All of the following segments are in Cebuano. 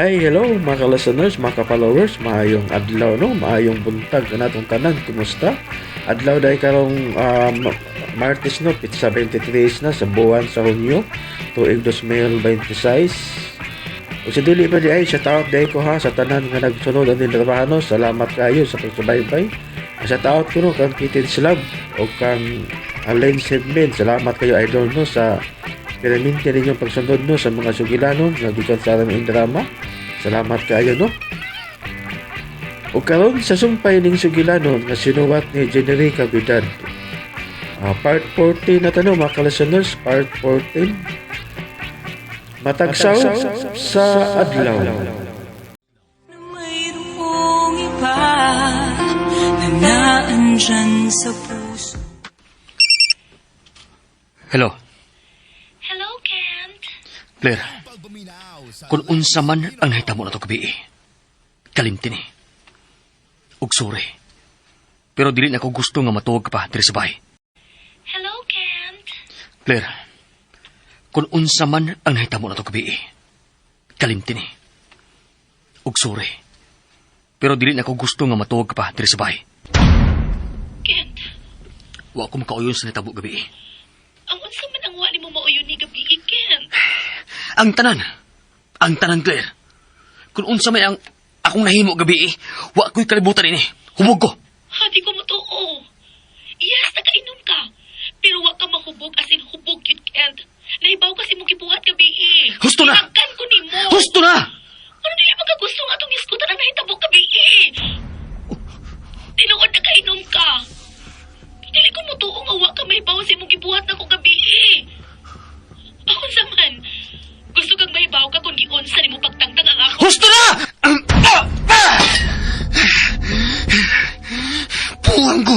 Hi, hello mga ka-listeners, mga ka-followers, maayong adlaw no, maayong buntag kanatong tanan, kumusta? Adlaw dahil karong Martes no, pitsa 23 na sa buwan sa Hunyo, tuig 2026. O sa dili pa di ay, shout out dahil ko ha sa tanan nga nagsunod ang trabaho no, salamat kayo sa pagsubaybay. Shout out ko no kang Kitin Slab o kang Alain Sedmin, salamat kayo idol no sa pinaminti ninyong pagsunod no sa mga sugilanon nga gikan sa aming drama. Salamat kayo no. O karon sa sumpay ning sugilanon nga sinuwat ni Jenny Cavidad. Part 14 na tanong mga ka-listeners, part 14. Matagsaw sa adlaw. Na mayroong iba na naandyan sa puso. Hello, Hello, Kent. Claire. Kung unsa man ang nahitamo na to gabi, kalimti ni. Ug sorry. Pero dili na ko gusto nga matuog ka pa diri sa bahay. Hello, Kent. Claire, kung unsa man ang nahitamo na to gabi, kalimti ni. Ug sorry. Pero dili na ko gusto nga matuog ka pa diri sa bahay. Kent, Wa ko makauyon sa nahitabo gabi. ang unsa man ang wali mo mauyon ni gabi, Kent. Ang tanan. Ang tanan, Claire. Kung unsa may ang akong nahimo gabi, wa ko'y kalibutan ini. Hubog ko. Ha, di ko matuo. Yes, nakainom ka. Pero wa ka mahubog as in hubog yun, Kent. Nahibaw kasi mong gibuhat gabi. Husto na! Tinangkan ko nimo. Husto na! Ano dili man ka gusto nga atong iskutan ang nahitabo gabi? Tinuod nakainom ka. Dili ko mutuo nga wa ka mahibaw sa imong gibuhat nako gabi. Ako sa man. Gusto kang mahibaw ka kung giunsa nimo pagtangtang ang ako. Husto na! Buang ko!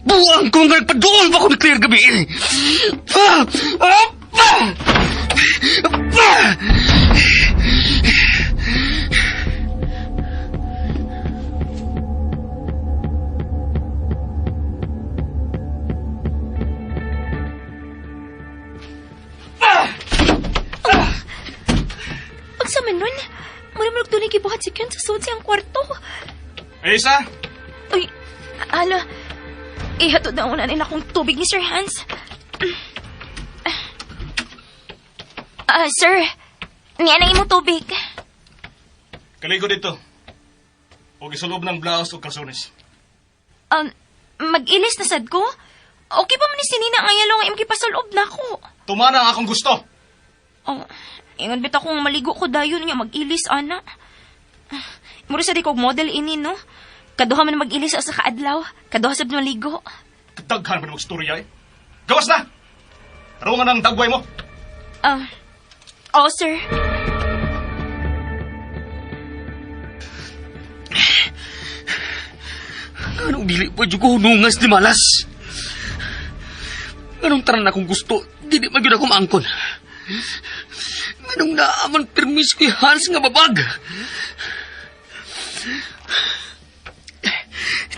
Buang ko nga nagpaduol pa ko ni Claire gabi. Ah! Ah! Ah! Ah! Unsa man nun? Mura man og dunay gibuhat si Ken sa sud siyang kwarto. Isa, Uy, ala. Ihatod na una nila akong tubig ni Sir Hans. Ah, sir. Niya na imong tubig. Kaligo dito. O isulob ng blouse o kalsones. Mag-ilis na sad ko? Okay pa man ni si Nina ang yalo nga imong gipasulob na ako. Tumana ang akong gusto. Oh, ingon bitaw kung maligo ko dayon nga mag-ilis ana. Mura sa di kog model ini no. Kaduha man mag-ilis sa kaadlaw, kaduha sad maligo. Daghan pa magstorya eh. Gawas na! Tarungan ang dagway mo. Ah. Oh, sir. Anong dili pa dyan ko hunungas ni Malas? Anong taran akong gusto, dili man gyud ako maangkon. Anong naaman permis ko Hans nga babag?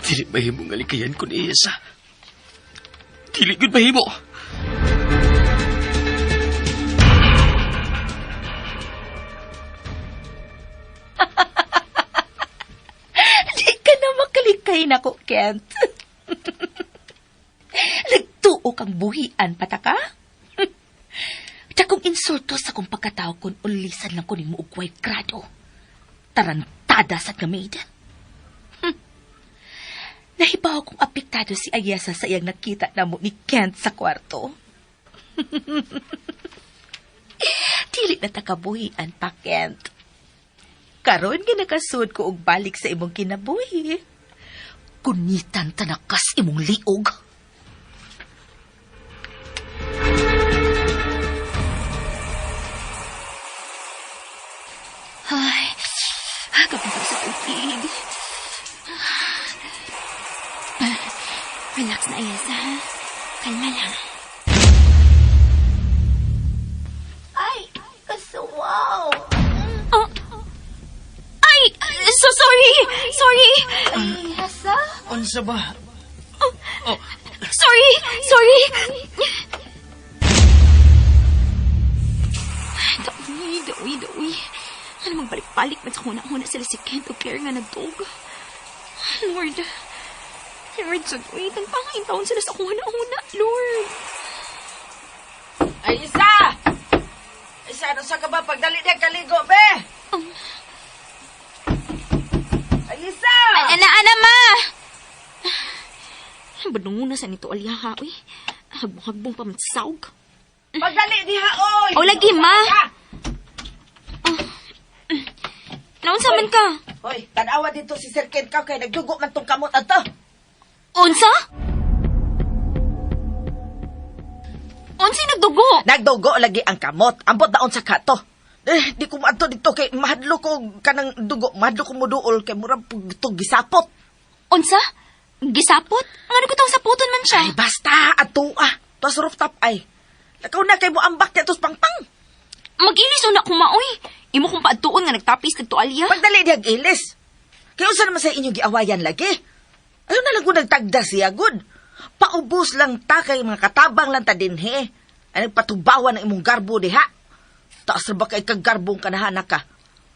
Dili mahimo nga likayan ko ni Isa. Dili gyud mahimo. Di ka na makalikay nako, Kent. Nagtuo kang buhian pataka? Dakong insulto sa kong pagkatao kung ulisan lang ko nimo og way grado. Tarantada sa nga maid. Nahibaw kong apektado si Ayesa sa iyang nakita namo ni Kent sa kwarto. Dili na takabuhian pa, Kent. Karon nga nakasud ko og balik sa imong kinabuhi. Kunitan tanakas imong liog. Ay, kapag sa tubig. Relax na, Ayesa, ha? Kalma lang. Ay, kasuwaw. Oh. Ay! So sorry! Sorry! Ay, hasa? Unsa ba? Oh. Sorry! Sorry! Dawi, dawi, dawi. Ano magbalik-balik man sa huna-huna sila si Kent o Claire nga nagtuog. Lord. Lord, sa uy, tagpangain taon sila sa huna-huna, Lord. Ay, Isa! Isa, ano sa ka ba? Pagdali niya kaligo, be! Ay, Isa! Ana, ana, ma! Badunguna sa nito alyaha, uy. Hagbong-hagbong pa mansawg. Pagdali niya, oy! O, lagi, ma! Naunsa man ka? Hoy, tanawa dito si Sir Ken ka kay nagdugo man tong kamot ato. Unsa? Unsay nagdugo? Nagdugo lagi ang kamot. Ambot daon sa kato. Eh, di ko maadto dito kay mahadlo ko kanang dugo, mahadlo ko moduol kay murag pug to gisapot. Unsa? Gisapot? Ngano ko tong saputon man siya? Ay, basta ato ah. Tos rooftop ay. Lakaw na kay mo ambak niya tos pangpang. Mag-ilis una ko maoy. Imo kong paadtuon nga nagtapis kag tualya. Pagdali diyag ilis. Kaya unsa naman sa inyong giawayan lagi? Ayaw na lang ko nagtagda siya, good. Paubos lang ta kay mga katabang lang ta dinhe. Ay nagpatubawan ang imong garbo diha. Taas ra ba kay kagarbong kanahanak ka?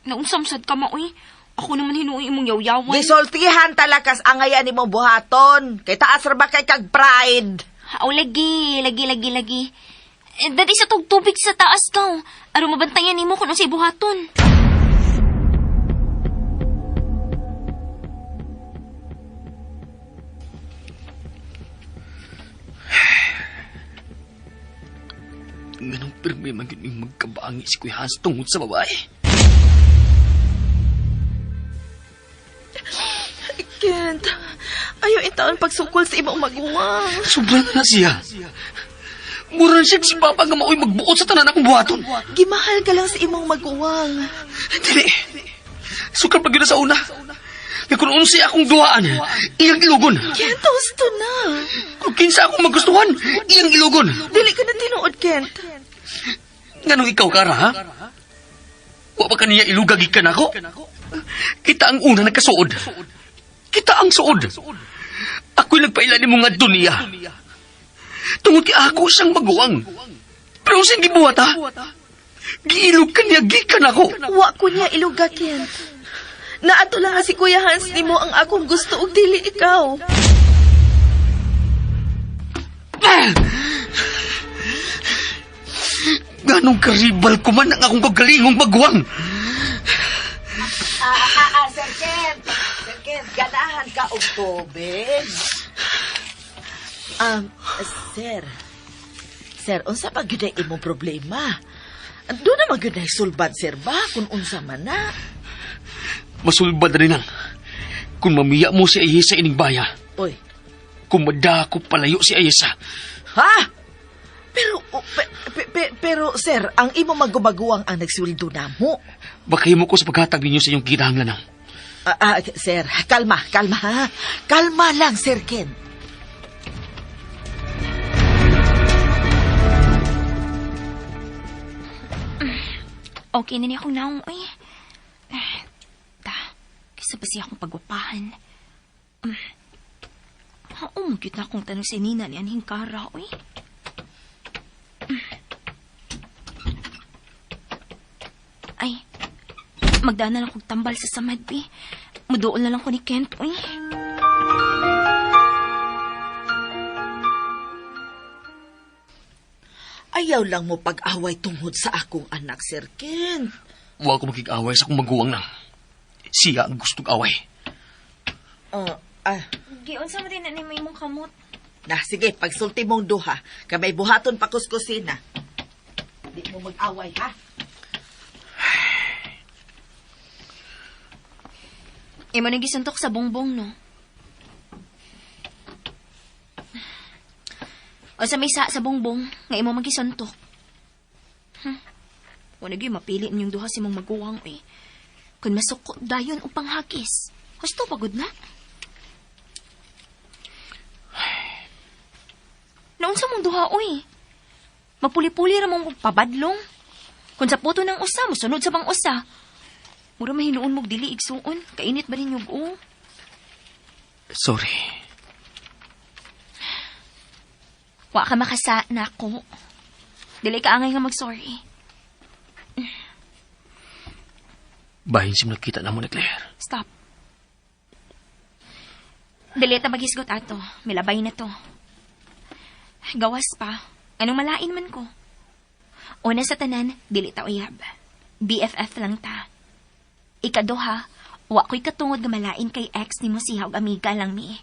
Naunsam sad ka maoy. Ako naman hinuoy imong yawyawan. Gisultihan talakas ang ngayan nimong buhaton. Kay taas ra ba kay kag pride? Aw, lagi, lagi, lagi, lagi. Eh, dati sa tugtubig sa taas ka. Aron mabantayan nimo kung unsay buhaton. Nganong pirmi man gyud ning magkabaangi si Kuya Hans tungod sa babae. Kent, ayaw intaon pagsukol sa imong maguwang. Sobra na na siya. Mura na siya si Papa nga maoy magbuot sa tanan akong buhaton. Gimahal ka lang sa imong maguwang. Dili. Sukar pa gyud na sa una. Nga kung unsay akong duhaan, iyang ilugon. Kent, husto na. Kung kinsa akong magustuhan, iyang ilugon. Dili ka na tinuod, Kent. Nganong ikaw, Kara, ha? Wa pa kaniya ilugag ikan ako? Kita ang una nagkasuod. Kita ang suod. Ako'y nagpaila nimo nga dunia. Tungod kay ako siyang maguwang. Pero siyang gibuhat, ha? Giilog ka niya, gikan ako. Wa ko niya iluga, Kent. Naato lang nga si Kuya Hans nimo ang akong gusto ug dili ikaw. Ganong karibal ko man ang akong kagalingong maguwang. Sir Ken. Sir Ken, ganahan ka og tubig. Sir. Sir, unsa pa gyud ay imong problema? Doon na magyud ay sulbad, sir ba? Kung unsa man na. Masulbad rin ang kung mamiya mo si Ayesa ining baya, Oy, kung madako palayo si Ayesa, Ha? Pero, o, pero, sir, ang imo magumaguang ang nagsiwildo na mo. baka himo ko sa paghatag ninyo sa inyong kinahanglan. Sir, kalma, kalma, ha? Kalma lang, Sir Ken. Okay na niya akong naong, uy. Ta, kaysa ba siya akong pagwapahan? Haong, cute na akong tanong si Nina ni Anhing Kara, uy. Ay, magdaan na lang kong tambal sa samad, bi. Muduol na lang ko ni Kent, uy. Ayaw lang mo pag-away tungod sa akong anak, Sir Ken. Wa ko makig-away sa akong maguwang nang. Siya ang gustong away. Giunsa mo din na ni imong kamot. Na, sige, pagsulti mong duha, kamay buhaton pa kuskusina. Di mo mag-away, ha? Imo nang gisuntok sa bongbong, no? O sa may sa bongbong, nga imo magisuntok. Wala gyud mapili ninyong duha si mong maguwang, eh. Kung masuko dayon o panghagis. Husto pagod na. Naunsa mong duha, uy. Mapuli-puli ra mong pabadlong. Kung sa puto ng usa, musunod sa bang usa. Mura mahinuon mog dili igsuon. Kainit ba ninyo o? Sorry. Wa ka makasa na ako. Dili ka angay nga mag-sorry. Bahin sim nakita na mo ni Claire. Stop. Dali ta maghisgot ato. Milabay na to. Gawas pa. Anong malain man ko. Una sa tanan, dili ta uyab. BFF lang ta. Ikaduha, wa ko'y katungod nga malain kay ex ni mo siya og amiga lang mi.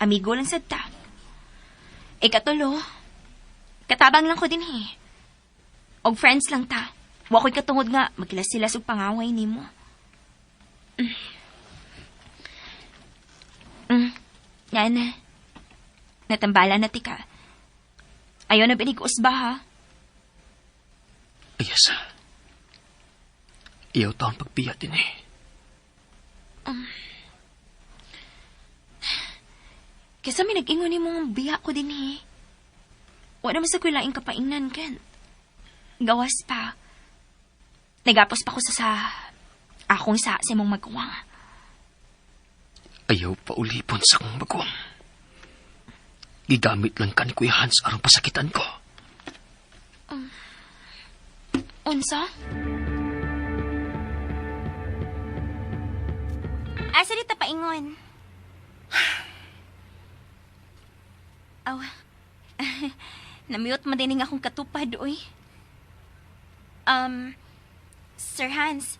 Amigo lang sad ta. Ikatulo, katabang lang ko din eh. Og friends lang ta. Wa ko'y katungod nga magkilasilas og pangaway nimo. Yan na. Natambala na tika. Ayaw na binig usba ha. Ayas. Iyaw taon pagbiya din eh. Kesa may nag-ingon nimo nga biya ko din eh. Wa naman sa kuy laing kapaingnan, Ken. Gawas pa. Nagapos pa ko sa akong sa imong maguwang. Ayaw pa ulipon sa akong maguwang. Gigamit lang ka ni Kuya Hans aron pasakitan ko. Unsa? Asa dito paingon? Aw. Namute man din akong katupad, uy. Sir Hans,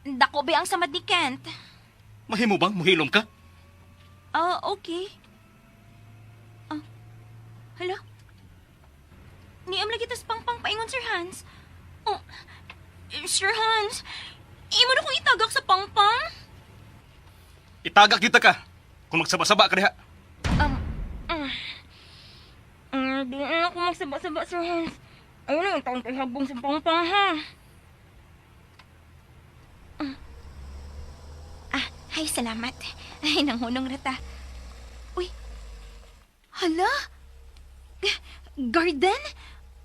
dako ba ang samad ni Kent? Mahimo bang muhilom ka? Ah, okay. Ah, hala? Niam lagi tas pangpang paingon, Sir Hans. Oh, eh, Sir Hans, imo na kong itagak sa pangpang? Itagak kita ka. Kung magsaba-saba ka diha. Di na ako magsaba-saba, Sir Hans. Ayun na, yung taong kay sa pangpang, ha? Ah, ay, salamat. Ay, nanghunong rata. Uy, hala? Garden?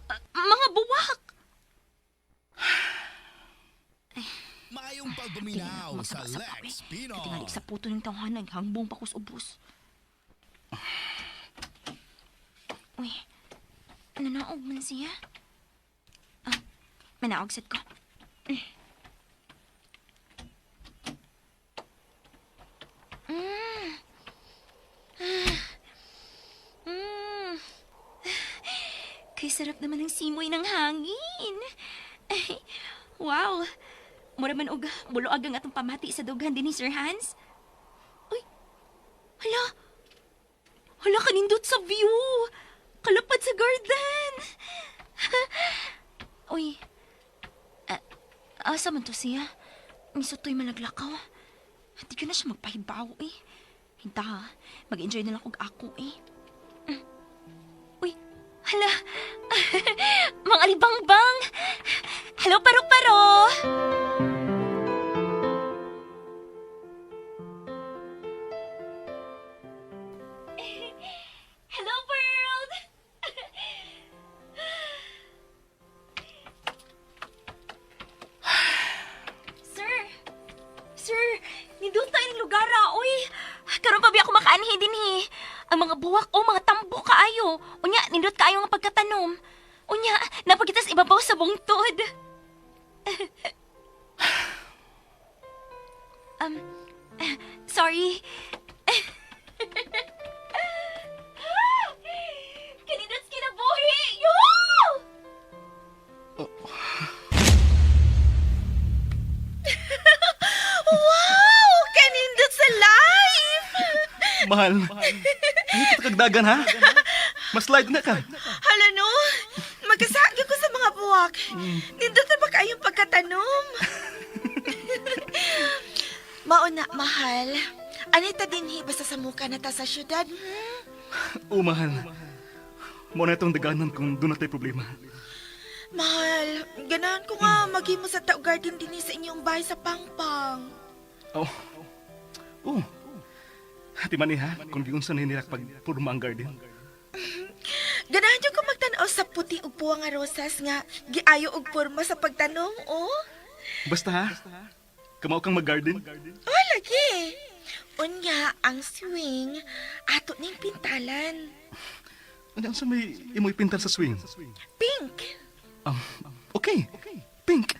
Ah, mga buwak! Maayong pagpaminaw sa Lex Pino. Katingali sa puto ng tawhanan, hangbong pa ko sa ubos. Uy, nanaog man siya. Ah, manaog sad ko. Mm. Ah. Mm. Kay sarap naman ng simoy ng hangin. Ay, wow. Mura man og buluag ang atong pamati sa dughan din ni Sir Hans. Uy, hala. Hala, kanindot sa view. Kalapad sa garden. Uy, asa man to siya? Misutoy malaglakaw. Hindi ko na siya magpahibaw eh. Hinta ha, mag-enjoy na lang kog ako eh. Uy, hala. Mga alibangbang. Hello, paro-paro. Hello, world! Sir! Sir, nindot tayo ng lugar ah. Uy, karon pa biya ako makaanhi din eh. Ang mga buwak o mga tambo kaayo. Unya, nindot kaayo nga pagkatanom. Unya, napagitas ibabaw sa bungtod. um, sorry. Kanindot kinabuhi! Yo! Wow! Kanindot sa life! Mahal. Ay, kagdagan ha? Mas light na ka. Hala no, magkasagi ko sa mga buwak. Nindot na ba kayong pagkatanom? Mauna, mahal. Anita dinhi basta sa muka na ta sa syudad. Oo, mahal. Mo na itong daganan kung doon na tayo problema. Mahal, ganahan ko nga maghimo sa tao garden dinhi sa inyong bahay sa Pangpang. Oh. Oh. Ati man ha, kung giunsa na nila pag purma ang garden. Ganahan jud ko magtan-aw sa puti ug puwa nga rosas nga giayo og porma sa pagtanom, oh. Basta ha, kamao kang mag-garden. Oh, lagi. Unya, ang swing, ato ning pintalan. Ano sa may imoy pintal sa swing? Pink. Okay. Pink.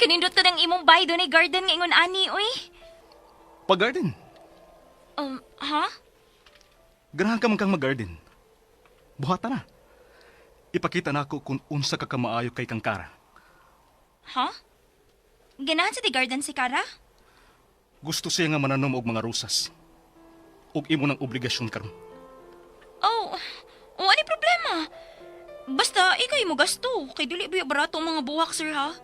Kanindot to ng imong bay doon ay garden nga ingon ani, uy. Pag-garden. Ha? Ganahan ka man kang mag-garden. Buhata na. Ipakita na ako kung unsa ka kamaayo kay kang Kara. Ha? Ganahan sa di garden si Kara? Gusto siya nga mananom og mga rosas. Ug imo ng obligasyon karon. Oh, oh, ani problema? Basta, ikay mo gasto. Kay dili ba barato ang mga buwak, sir, ha?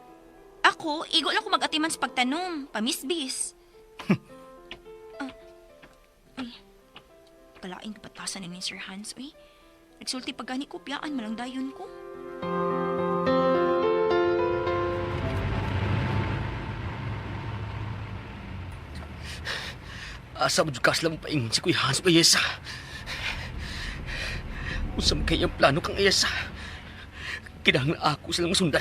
Ako, igo lang ko mag-atiman sa pagtanom. Pamisbis. Ah, uy, kalain kapatasan ni Sir Hans, uy. Nagsulti pa gani ko, piyaan malang dayon ko. Asa mo jud kasla mo paingon si Kuya Hans Ayesa. Unsa man kay ang plano kang Ayesa? Kinahanglan ako silang masundan.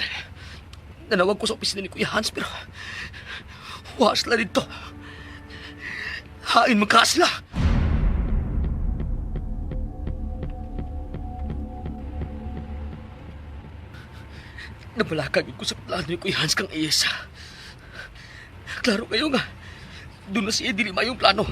Nanawag ko sa opisina ni Kuya Hans pero wa sila dito. Hain magkasla. Nabalakag ko sa plano ni Kuya Hans kang Ayesa. Klaro kayo nga. Doon na siya dili yung plano.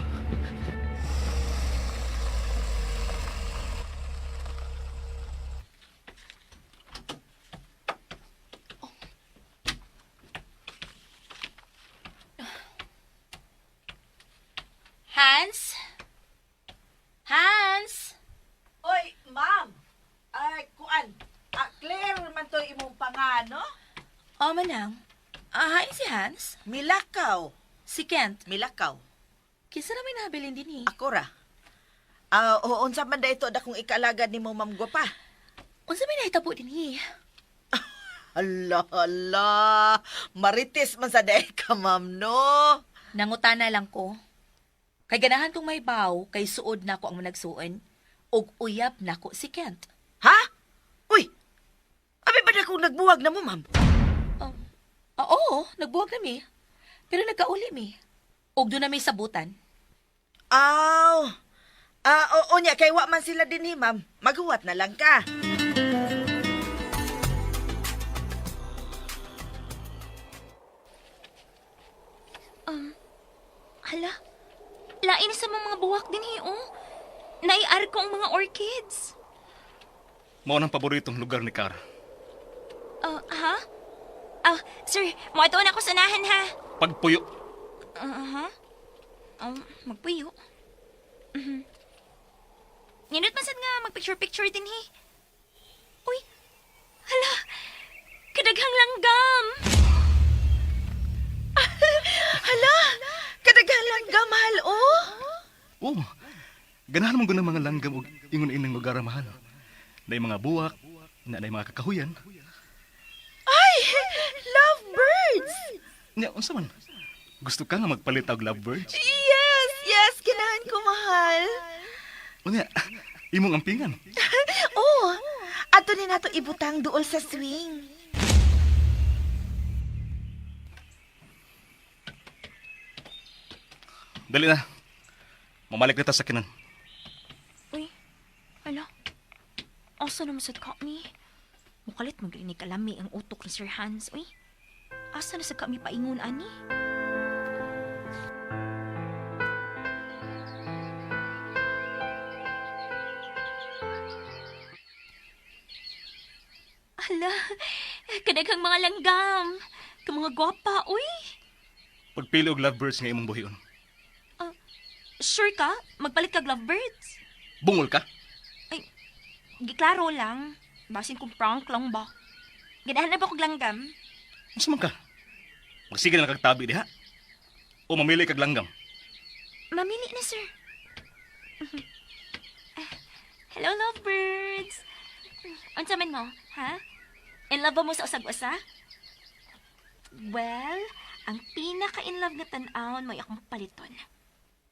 Hans? Hans? Oy, ma'am. Ay, kuan. Ah, Claire man to imong pangano? O, manang. Ah, si Hans. Milakaw. Si Kent. Milakaw. Kinsa na may nabilin din eh. Ako ra. Ah, oo, unsa man da ito da kung ikaalagad nimo ma'am Gwapa? Unsa may nahitabo din eh. Hala, hala. Marites man sa day ka, ma'am, no? Nangutana lang ko. Kay ganahan kong may baw, kay suod nako ang managsuon, ug uyab nako si Kent. Ha? Uy! Abi ba na kung nagbuwag na mo, ma'am? Um, oo, nagbuwag na mi. Pero nagkauli mi. Ug doon na mi sabutan. Aw. Ah, oo niya, kay wa man sila dinhi, ma'am. Maghuwat na lang ka. Hala, lain sa mga buwak din eh, oh. Naiar ko ang mga orchids. Mao nang paboritong lugar ni Kara. Ah, ha? Ah, sir, mo na ako sa unahan, ha? Pagpuyo. Aha. Magpuyo. Mhm. Nindot man sad nga magpicture-picture din he. Uy, hala, kadaghang langgam. Hala! Kadaghan lang mahal, oh! Oh, ganahan man gud ng mga langgam og ingon ining lugar mahal. Nay mga buwak, na nay mga kakahuyan. Ay! Lovebirds! Nya unsa man? Gusto ka nga magpalit og lovebirds? Yes! Yes! Ganahan ko, mahal. Unya, imong ampingan. Oh! Ato ni nato ibutang duol sa swing. Dali na. Mamalik na ta sa kinan. Uy, hala, asa naman sad kami? Mukalit magrinig kalami ang utok ni Sir Hans, uy. Asa na sa kami paingon, ani? Hala, kadaghang mga langgam. Ka mga gwapa, uy. Pagpili og lovebirds nga imong buhion. Sure ka? Magpalit kag lovebirds? Bungol ka? Ay, giklaro lang. Basin kung prank lang ba. Ganahan na ba kog langgam? Unsa man ka? Magsige na lang kag tabi diha. O mamili kag langgam. Mamili na, sir. Ah, hello, lovebirds. Unsa man mo, ha? In love ba mo sa usag-usa? Well, ang pinaka-in love nga tan-awon mo'y akong paliton.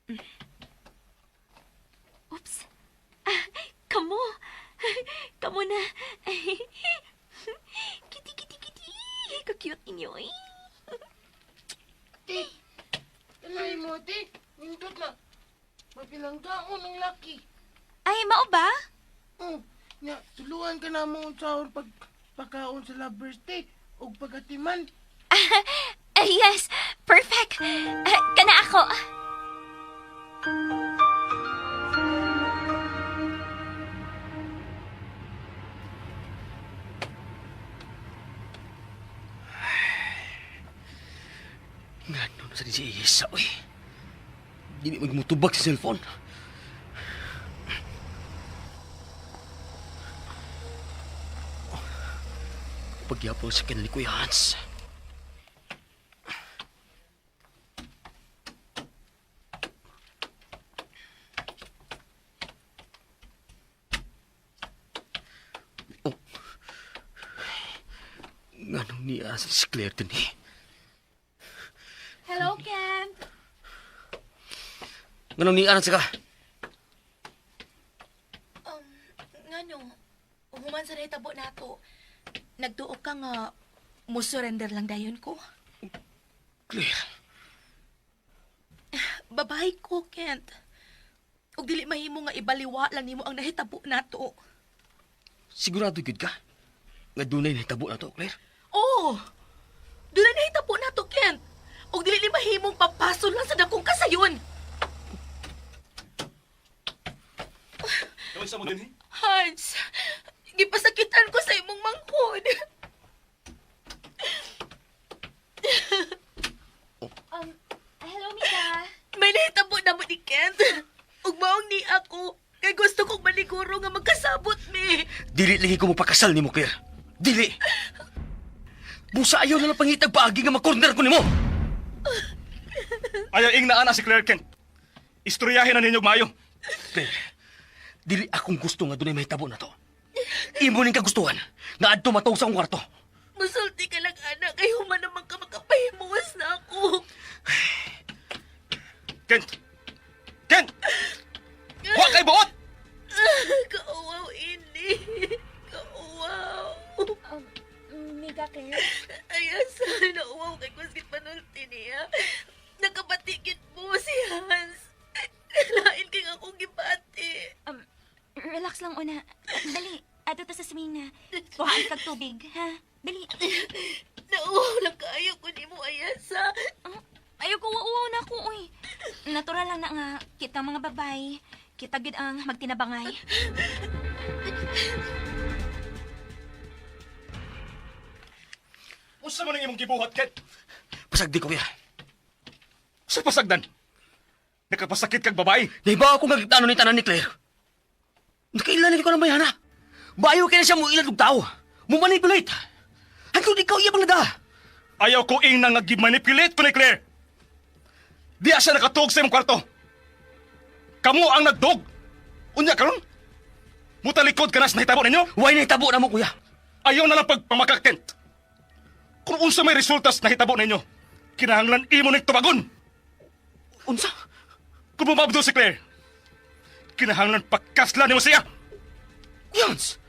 Mm. Oops. Ah, kamo. Kamo na. Kitty, kitty, kitty. Ka-cute ninyo, eh. Ate, talay mo ate. Nindot na. Mapilanggaon ang laki. Ay, mao ba? Oh, nya, tuluan ka na mo sahon pag pagkaon sa lovers day ug pagatiman. Yes, perfect. Kana ako. Ngano na sa ni si Isa, uy. Dili magmutubag sa cellphone. Pagyapon sa kanil ni Kuya Hans. Oh. Nganong niya si Claire din eh. Hello, Ken. Nganong niya sa ka? Ngano, human sa nahitabo nato. Nagtuo ka nga mo surrender lang dayon ko. Claire. Babae ko, Kent. Ug dili mahimo nga ibaliwa lang nimo ang nahitabo nato. Sigurado gyud ka? Nga dunay nahitabo na to, Claire. Oo. Dunay nahitabo nato, Kent. Ug dili ni mahimong papaso lang sa dakong kasayon. Unsa mo dinhi? Hans, gipasakitan ko sa imong manghod. Hello, Mika. May nahitabo na mo ni Kent. Ug maong ni ako. Kay gusto kong maliguro nga magkasabot mi. Dili lagi ko mapakasal nimo, Claire. Dili. Busa ayaw na lang pangitag paagi nga makorner ko nimo. Ayaw ing naa na si Claire Kent. Istoryahin na ninyo maayo. Claire, dili akong gusto nga dunay mahitabo na to. Imo ning kagustuhan nga adto matong sa akong kwarto. Musulti ka lang, anak. Kay human naman ka makapahimuwas na ako. Kent! Kent! Wa kay buot! Kauwaw, ini. Kauwaw. Mika, Claire. Ay, asa, nauwaw kay Kuskit panulti niya. Nakabatigit mo si Hans. Lain kay akong gibati. Relax lang una. Dali, ato ta sa swing na. Kuhaan kag tubig, ha? Dali. Nauwaw lang kaayo ko nimo, Ayasa. Ayaw ko, uwaw na ako, uy. Natural lang na nga, kita mga babay. Kita gid ang magtinabangay. Unsa man ang imong gibuhat, Kent? Pasagdi ko, kuya. Sa pasagdan. Nakapasakit kag babae. Nahibaw ako nga gitano ni tanan ni Claire. Nakailan ko ng bayana. Bayo kaya siya mo ilan og tao. Mo manipulate. Hangtod ikaw iya bang nada. Ayaw ko ing nga gimanipulate ko ni Claire. Di siya nakatuog sa imong kwarto. Kamu ang nagdog. Unya karon? Mutalikod ka na sa nahitabo ninyo? Why nahitabo na mo, kuya? Ayaw na lang pagpamakak, Kent. Kung unsa may resulta sa nahitabo ninyo, kinahanglan imo ning tubagon. Unsa? Kung bumabdo si Claire, kinahanglan pagkasla nimo siya. Yans!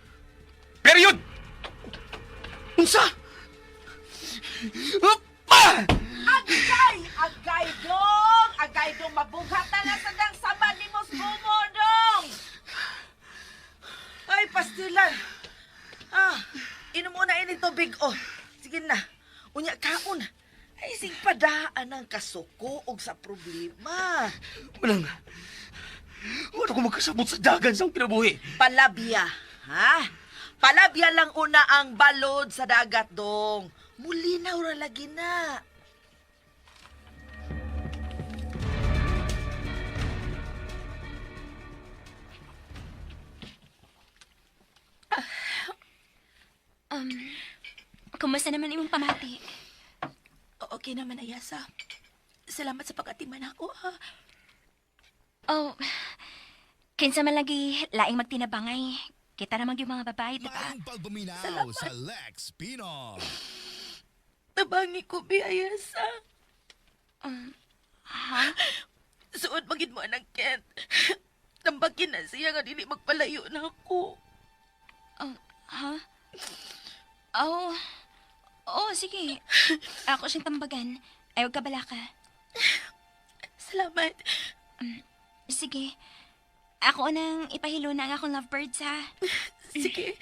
Period! Unsa? Pa! Agay! Agay dong! Agay dong! Mabughat na lang sa dang sama ni Mos Bumo dong! Ay, pastilan! Ah, inom mo na ini tubig, oh. Sige na. Unya, kaon. Ay, sing padaan ang kasuko og sa problema. Manang, wala ko magkasabot sa dagan sa akong kinabuhi. Palabya, ha? Palabya lang una ang balod sa dagat, dong. Mulinaw ra lagi na. Kumusta naman imong pamati? Okay naman, Ayasa. Salamat sa pag-atiman ako, ha. Oh, kinsa man lagi laing magtinabangay. Kita naman yung mga babae, diba? Maayong pagpaminaw sa Lex Pino. Tabangi ko, bi, Ayasa. Ha? Suod magid mo anang Kent. Tambakin na siya nga dili magpalayo na ako. Oh, ha? Oh, oh, sige. Ako siyang tambagan. Ayaw ka bala ka. Salamat. Sige. Ako nang ipahilo na ang akong lovebirds, ha? Sige.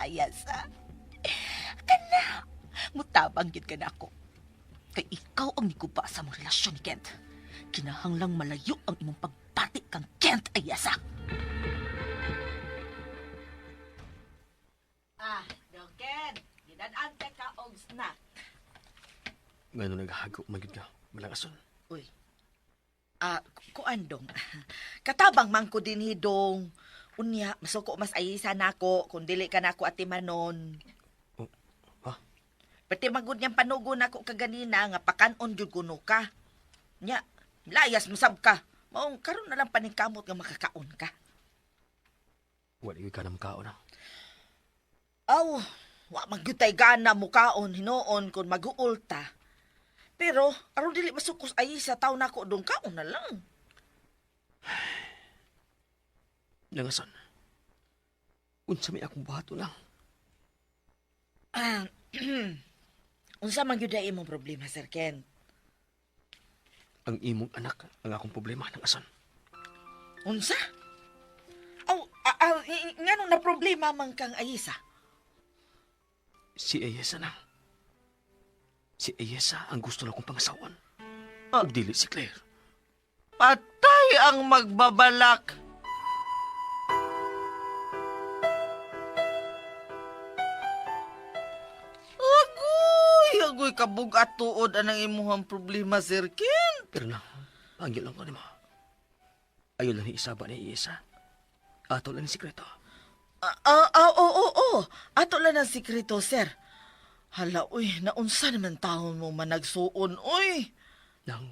Ayasa. Kana, mutabang gid ka na ako. Kay ikaw ang niguba sa mong relasyon ni Kent. Kinahanglang malayo ang imong pagbati kang Kent, Ayasa. Ah, Doken, gidan-an ka og snack. Ngano naghago magyud ka, malangason. Uy. Ah, kuan dong. Katabang man ko dinhi dong. Unya, masuko mas ayisa nako kung dili ka nako atimanon. Oh, ha? Pati magud niyang panugo nako kaganina nga pakanon jud kuno ka. Nya, layas masab ka. Maong karon na lang paningkamot nga makakaon ka. Wala gyud ka na makaon ah. Aw, wa man gyud tay gana mukaon hinuon kung maguol ta. Pero aron dili masukos ayisa taw nako dong kaon na lang. Langason. Unsa may akong buhaton lang. Ah, unsa man gyud ay imong problema, Sir Ken? Ang imong anak ang akong problema ng ason. Unsa? Aw, nganong na problema man kang Ayisa? Si Ayesa na. Si Ayesa ang gusto na kong pangasawan. Ug dili si Claire. Patay ang magbabalak. Agoy, agoy kabugat tuod anang imuhang problema, Sir Ken. Pero na, panggil lang ko nimo. Ayaw lang ni isaba ni Ayesa. Ato lang ni sikreto. Ah, ah, ah, oo, oo, oo. Ato lang ang sikreto, sir. Hala, uy, naunsa naman taon mo managsuon, uy. Nang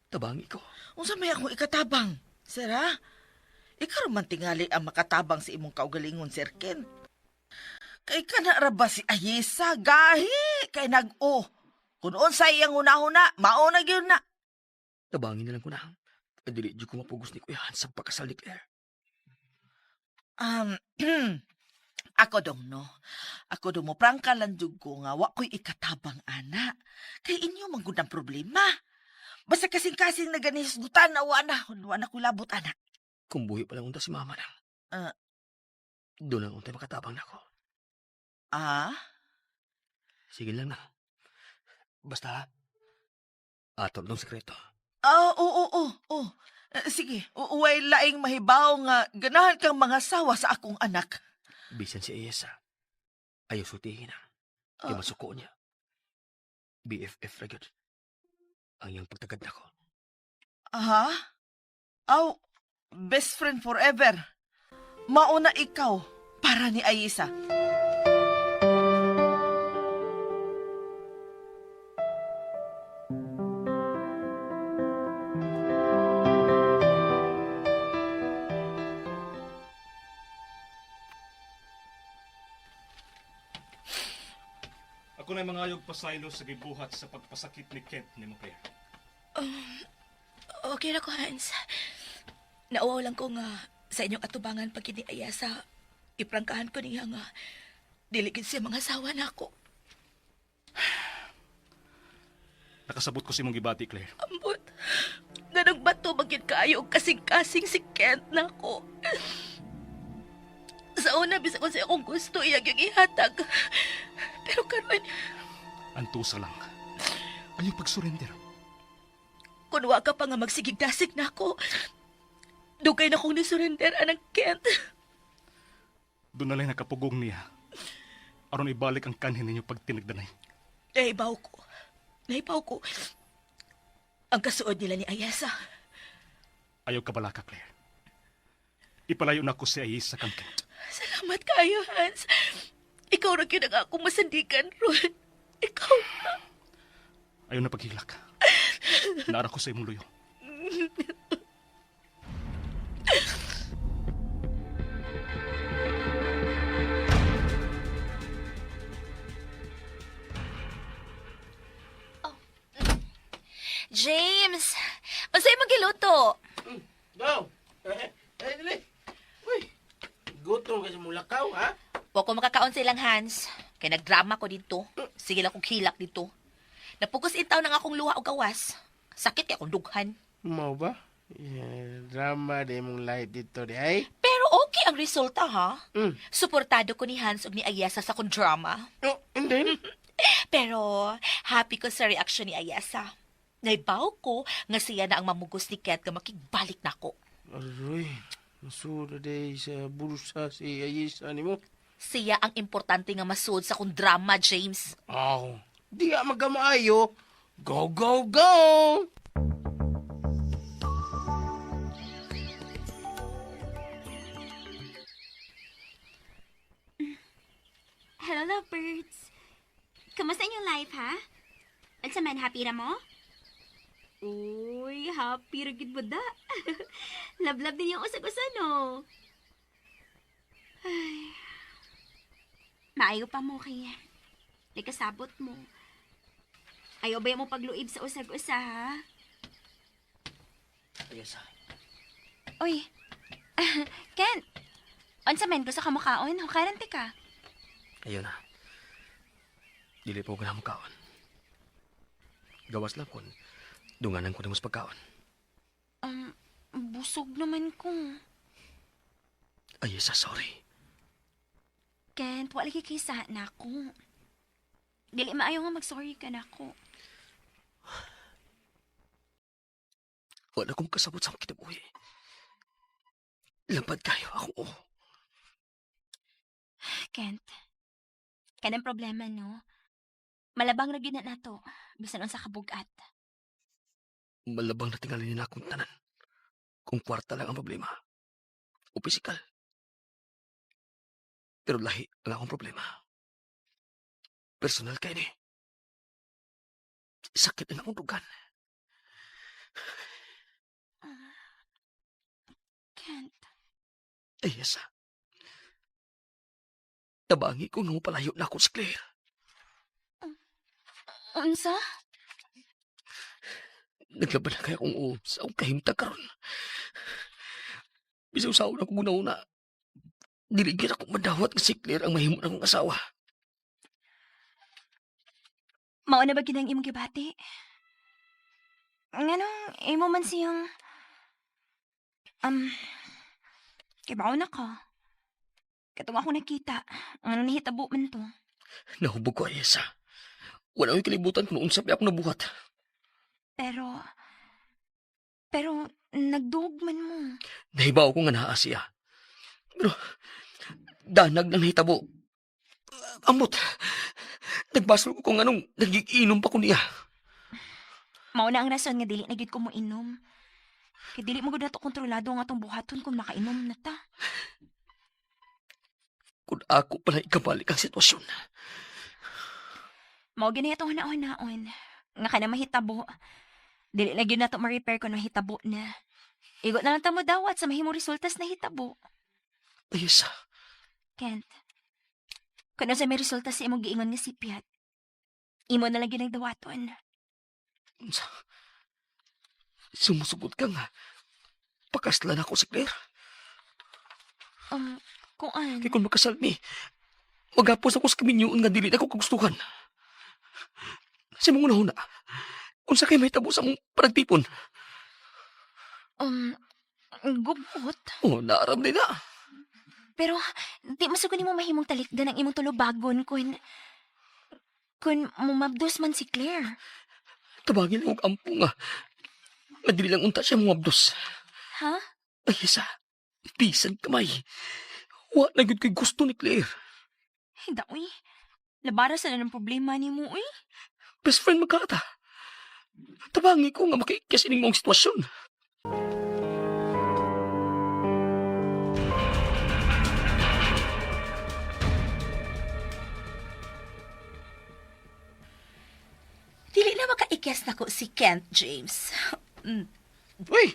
tabangi ko. Unsa may akong ikatabang, sir, ha? Ikaw man tingali ang makatabang sa imong kaugalingon, Sir Ken. Kay kana ra ba si Ayesa, gahi, kay nag-o. Kung unsa iyang hunahuna, mao na gyud na. Tabangin na lang ko na. Dili jud ko mapugos ni Kuya Hans sa pagkasal ni Claire. Um, ako dong, no? Ako dong mo, prangka lang jud ko nga, wa ko'y ikatabang, ana. Kay inyo man gud ang problema. Basta kasing-kasing na ganisgutan na wa na. Wa na ko'y labot, ana. Kung buhi pa lang unta si mama nang. Ah. Doon lang untay makatabang na ako. Ah? Sige lang na. Basta, ato lang sikreto. Ah, oo, oo, oo. Eh, sige, uway laing mahibaw nga ganahan kang mga sawa sa akong anak. Bisan si Ayesa, ayaw sultihin na. Kaya Ah. masuko niya. BFF ra gyud. Ang iyang pagtagad nako. Aha? Aw, best friend forever. Mauna ikaw para ni Ayesa. Ako na mga ayog pasaylo sa gibuhat sa pagpasakit ni Kent ni mo, Claire. Okay ra ko, Hans. Nauwaw lang ko nga sa inyong atubangan pag ni Ayasa. Iprangkahan ko niya nga dili gid siya mga asawa nako. Nakasabot ko sa imong gibati, Claire. Ambot. Ganang bato magid kaayo og kasing-kasing si Kent nako. Sa una bisag kung sa akong gusto iya gyud ihatag. Pero karon Antusa lang. Ayaw pag-surrender. kun wa ka pa nga magsigig dasig nako. Dugay na kong nisurrender anang Kent. Doon na lang nakapugong niya. Aron ibalik ang kanhin ninyo pag tinagdanay. Naibaw ko. Naibaw ko. Ang kasuod nila ni Ayasa. Ayaw kabalaka, Claire. Ipalayo na ko si Ayesa kang Kent. Salamat kayo, Hans. Ikaw ra gyud ang akong masandigan ron. Ikaw na. Ayaw na paghilak. Naara ko sa imong luyo. James, unsay imong giluto? Go! Eh, eh, dili. Uy, gutom ka sa mulakaw, ha? Wa ko makakaon sa ilang Hans. Kay nagdrama ko dito. Sige lang kong hilak dito. Napugos intaw nang akong luha og gawas. Sakit kay akong dughan. Mau ba? Yeah, drama di mong life dito di ay. Pero okay ang resulta, ha? Suportado ko ni Hans ug ni Ayesa sa akong drama. Oh, and then? Pero happy ko sa reaksyon ni Ayesa. Naibaw ko nga siya na ang mamugos ni Kent nga makigbalik nako. Aroy, nasuda day sa bulsa si Ayesa nimo. Siya ang importante nga masuod sa akong drama, James. Aw, di ka magamaayo. Go, go, go! Hello, lovebirds. Kamusta inyong life, ha? Unsa man, happy ra mo? Uy, happy ra gid mo da. Love-love din yung usag-usa, no? Ay. Maayo pa mo kay nagkasabot mo. Ayaw ba mo pagluib sa usag-usa, ha? Ayesa. Uy, Ken, unsa man gusto ka makaon? Hukaran ti ka. Ayun na. Dili po ko na mukaon. Gawas lang kun dunganan ko na mas pagkaon. Busog naman ko. Ayesa, sorry. Kent, wala lagi kay sa na ako. Dili maayo nga mag-sorry ka na ako. Wala akong kasabot sa akong kinabuhi. Lampad kayo ako. Oh. Kent, kanang problema, no? Malabang ra gyud na nato, bisan unsa ka bugat. Malabang na tingali nila akong tanan. Kung kwarta lang ang problema. O pisikal. Pero lahi ang akong problema. Personal kay ni. Sakit ang akong dugan. Kent, Ay, yasa. Tabangi ko nga palayo na ako sa Claire. unsa? Naglaban na kaya kong oo sa akong kahimta karon. Bisaw sa na kong una-una. Dili gyud ako madawat nga si Claire ang mahimo na akong asawa. Mao na ba gyud ang imong gibati? Nganong imo man siyang um kibaw na ka. Katong ako nakita, ang nahitabo man to. Nahubog ko, Ayesa. Wala akong kalibutan kung unsa pa ako nabuhat. Pero pero nagduog man mo. Nahibaw ko nga naa siya. Pero, danag nang nahitabo. Amot, nagbasol ko kung anong nagiinom pa ko niya. Mao na ang rason nga dili na gyud ko moinom. Kay dili mo gud nato kontrolado ang atong buhaton kung makainom na ta. Kung ako pala ikabalik ang sitwasyon. Mao gani atong hanaon-naon. Nga kana mahitabo. Dili na gyud nato ma-repair kung mahitabo na. Igo na lang ta mo dawat sa mahimong resultas na hitabo. Ayesa, Kent. Kung sa may resulta sa imong giingon nga sipyat, imo na lang gyud ang dawaton. unsa? Sumusugot ka nga. Pakaslan ako si Claire. Kuan. Kay kung makasal mi, magapos ako sa kaminyoon nga dili na ako kagustuhan. Sa mong unahuna, unsa kay mahitabo sa mong paragtipon? Um, gubot. Oh, naaram din na. Pero, di masugod nimo mahimong talikdan ang imong tulubagon kun mumabdos man si Claire. Tabangin lang og ampo nga. Madili lang unta siya mumabdos. Ha? Ay, isa. Bisan kamay. Wa na gyud ko'y gusto ni Claire. Hinda, uy. Labara sa na ng problema ni mo, uy. Best friend magkata. Tabangi ko nga makiikyas ining mong sitwasyon. Dili na makaikyas nako si Kent, James. Uy,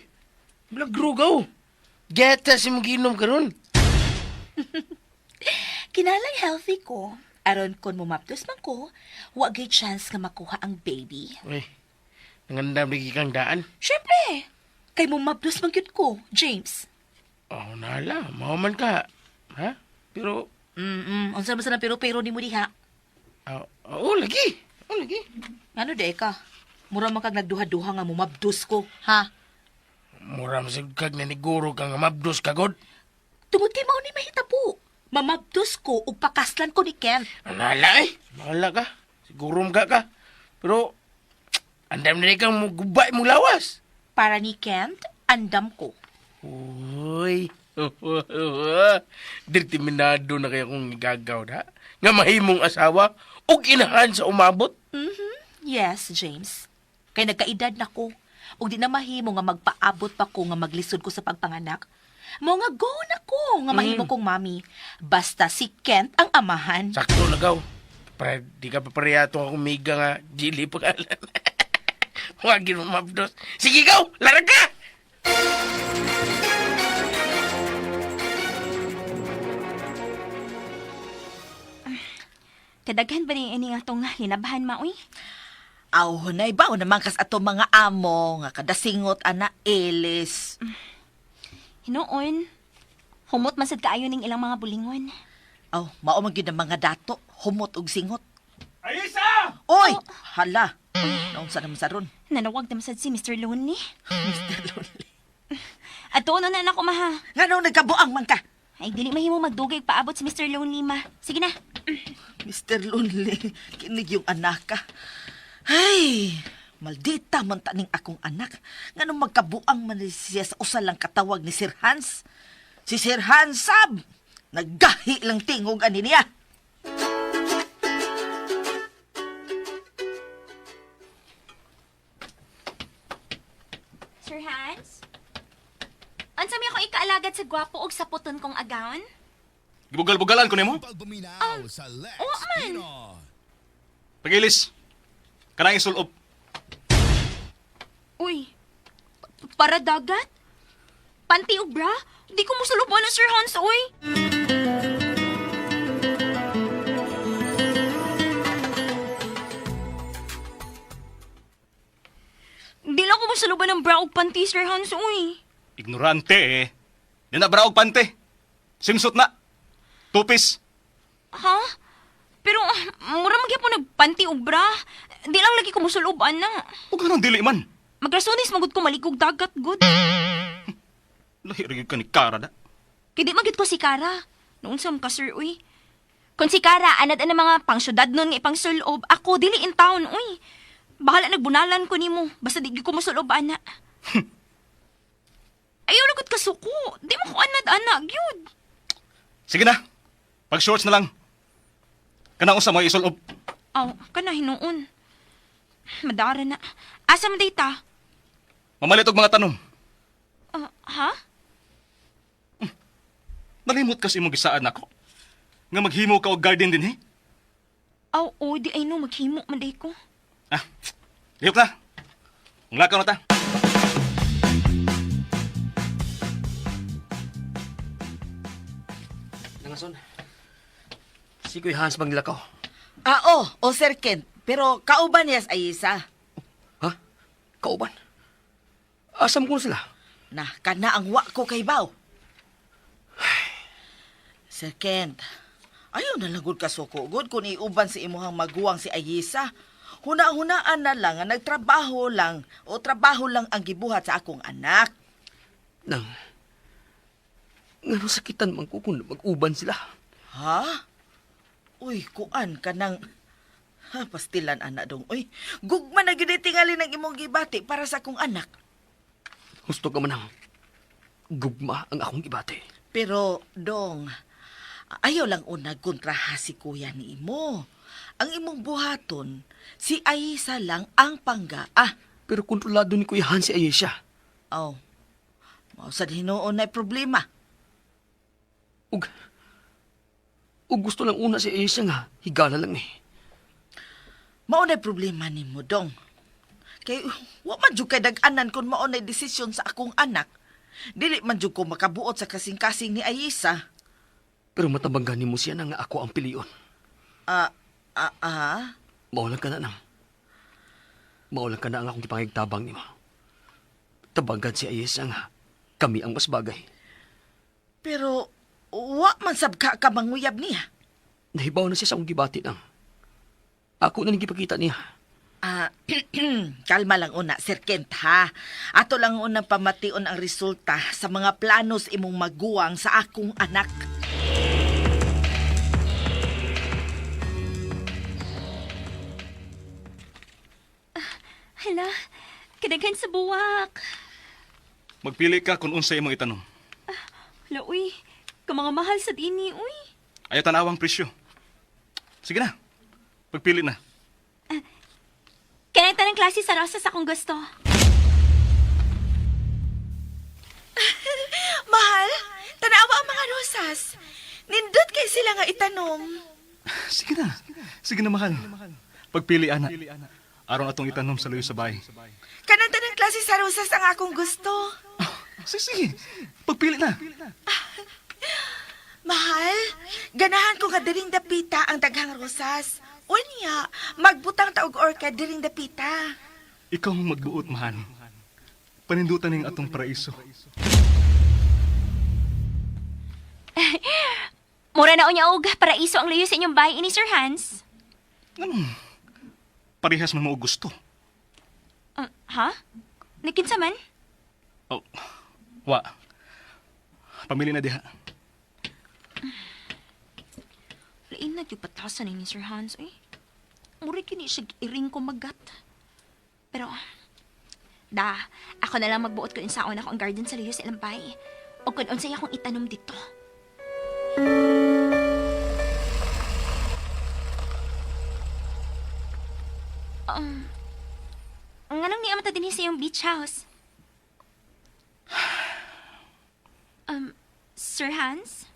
blagrugaw. Geta si mong ginom karon. Kinalang healthy ko. Aron kon mumapdos man ko, wa gay chance nga makuha ang baby. Uy, nangandam lagi kang daan. Syempre, kay mumapdos man gyud ko, James. Oh, nala, mao man ka. Ha? Pero, Unsa man sa nang pero-pero nimo diha? oh, oh, lagi. Oh, lagi. Ngano di ka? Mura man kag nagduha-duha nga mumabdos ko, ha? Mura masig kag naniguro ka nga mabdos ka, God. Tungod kay mao ni mahitabo. Mamabdos ko ug pakaslan ko ni Kent. Anala eh. Mahala ka. Siguro mga ka. Pero, andam na rin kang mugubay mong lawas. Para ni Kent, andam ko. Uy. Determinado na kaya kong igagaw na. Nga mahimong asawa ug inahan sa umabot. Yes, James. Kay nagkaedad na ko. Ug di na mahimo nga magpaabot pa ko nga maglisod ko sa pagpanganak. Mao nga go na ko nga mahimo kong mami. Basta si Kent ang amahan. Sakto na gaw. Para di ka pa pareha itong akong miga nga Jilly pangalan. Huwag mo mabdos. Sige gaw! Larag ka! Kadaghan ba ni ini atong linabahan ma, uy? Aw, hunay ba naman kas ato mga amo nga kadasingot ana Elis. Hinuon. Humot man sad kaayo ning ilang mga bulingon. Aw, mao man gyud ang mga dato, humot og singot. Ayisa! Oy, hala. Naunsa naman sa ron? Nanawag na sad si Mr. Lonely. Mr. Lonely. Ato na na ako maha. Ngano nagkabuang man ka? Ay, dili mahimo magdugay paabot si Mr. Lonely ma. Sige na. Mr. Lonely, kinig yung anak ka. Ay, maldita man taning akong anak. Nganong magkabuang man ni siya sa usa lang katawag ni Sir Hans. Si Sir Hans sab, naggahi lang tingog ani niya. Sir Hans? Unsa mi ako ikaalagad sa gwapo og saputon kong agaon? Gibugal-bugalan ko nimo. Pagbuminaw sa Lex oo man. Pinoy. Pagilis. Kanang isulob. Uy, para dagat? Panty og bra? Di ko mosulubon na Sir Hans, uy. Di lang ko mosuluban ng bra og panty, Sir Hans, uy. Ignorante eh. Di na bra og pante. Simsot na. Tupis. Ha? Pero, mura magyapon nagpanty og bra. Di lang lagi ko mosulob, ana. Ug anong dili man. Magrasonis magud ko maligog dagat, good. Lahi ra gyud ka ni Kara da. Kay di magyud ko si Kara. Noon sa ka, sir, uy. Kung si Kara, anad ang mga pangsyudad nun nga ipangsulob, ako dili in town, uy. Bahala nagbunalan ko nimo, basta di gyud ko mosulob, ana. Ayaw lagot ka suko. Di mo ko anad, ana, gyud. Sige na. Pag shorts na lang. Kanang usa mo isulob. Aw, kana hinuon. Madara na. Asa man day ta? Mamalit og mga tanom. Ah, ha? Nalimot kas imong gisaad nako. Nga maghimo ka og garden din he. Aw, oh, di ay no, maghimo man day ko. Ah. Lihok na. Ang lakaw na ta. Nangason. Si Kuya Hans maglakaw. Ah, oh, o Sir Kent, pero kauban niya sa Ayisa. Ha? Kauban? Asam ko na sila? Na, kana ang wa ko kay Baw. Sir Kent, ayaw na lang gud ka suko gud kung iuban si imuhang maguwang si Ayisa. Huna-hunaan na lang nga nagtrabaho lang o trabaho lang ang gibuhat sa akong anak. Nang, ngano sakitan man ko kung mag-uban sila. Ha? Uy, kuan ka nang... Ha, pastilan ana dong. Uy, gugma na gyud tingali ng imong gibati para sa akong anak. Husto ka man ang gugma ang akong ibate. Pero, dong, ayaw lang una kontraha si kuya ni imo. Ang imong buhaton, si Aisa lang ang panggaa. Pero kontrolado ni Kuya Hans si Ayesha. Oh, mao sad hinuon na problema. Ug, ug gusto lang una si Ayesha nga, higala lang eh. Mao na problema nimo, dong. Kay wa man jud kay dag-anan kung mao na desisyon sa akong anak. Dili man jud ko makabuot sa kasing-kasing ni Aisa. Pero matabanggan nimo siya na nga ako ang pilion. Ah, ah, ah. Maulang ka na nang. Maulang ka na ang akong gipangigtabang nimo. Tabangan si Ayesha nga, kami ang mas bagay. Pero wa man sab ka ka manguyab niya. Nahibaw na siya sa akong gibati nang. Ako na ning gipakita niya. Ah, kalma lang una, Sir Kent, ha? Ato lang unang pamation ang resulta sa mga planos imong maguwang sa akong anak. Hala, kadaghan sa buwak. Magpili ka kung unsay imong itanom. Hala, uy. Kamanga mahal sa dini, uy. Ayaw tanawang presyo. Sige na. Pagpili na. Kanang tanang klase sa rosas akong gusto. Mahal, tanawa ang mga rosas. Nindot kay sila nga itanom. Sige na. Sige na, mahal. Pagpili, ana. Aron atong itanom sa luyo sa bahay. Kanang tanang klase sa rosas ang akong gusto. Sige, sige. Pagpili na. Mahal, ganahan ko nga diring dapita ang daghang rosas. Unya, magbutang ta og orchid diring dapita. Ikaw ang magbuot, mahal. Panindutan ning atong paraiso. Mura na unya og paraiso ang luyo sa inyong bahay ini, Sir Hans. Anong parehas man mo og gusto? Ha? Nagkinsa man? Oh, wa. Pamili na diha. Lain na yung patasan ni Sir Hans, eh. Mura kini siya iring ko magat. Pero, da, ako na lang magbuot kung insaon ako ang garden sa luyo sa ilang bahay. O kung unsay akong itanom dito. Nganong niya mata dinhi sa iyong beach house? Sir Hans?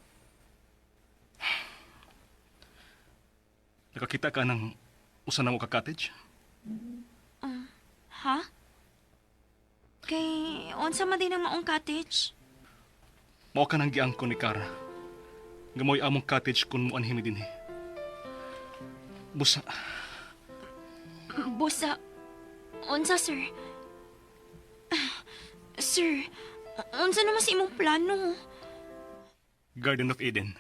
Nakakita ka ng usa na mo ka cottage? Ha? Kay, unsa man din ang maong cottage? Mao ka nang giangkon ni Kara. Nga mo'y among cottage kun mo anhimi dinhi. Busa, Busa, unsa, sir? Sir, unsa naman sa imong plano? Garden of Eden.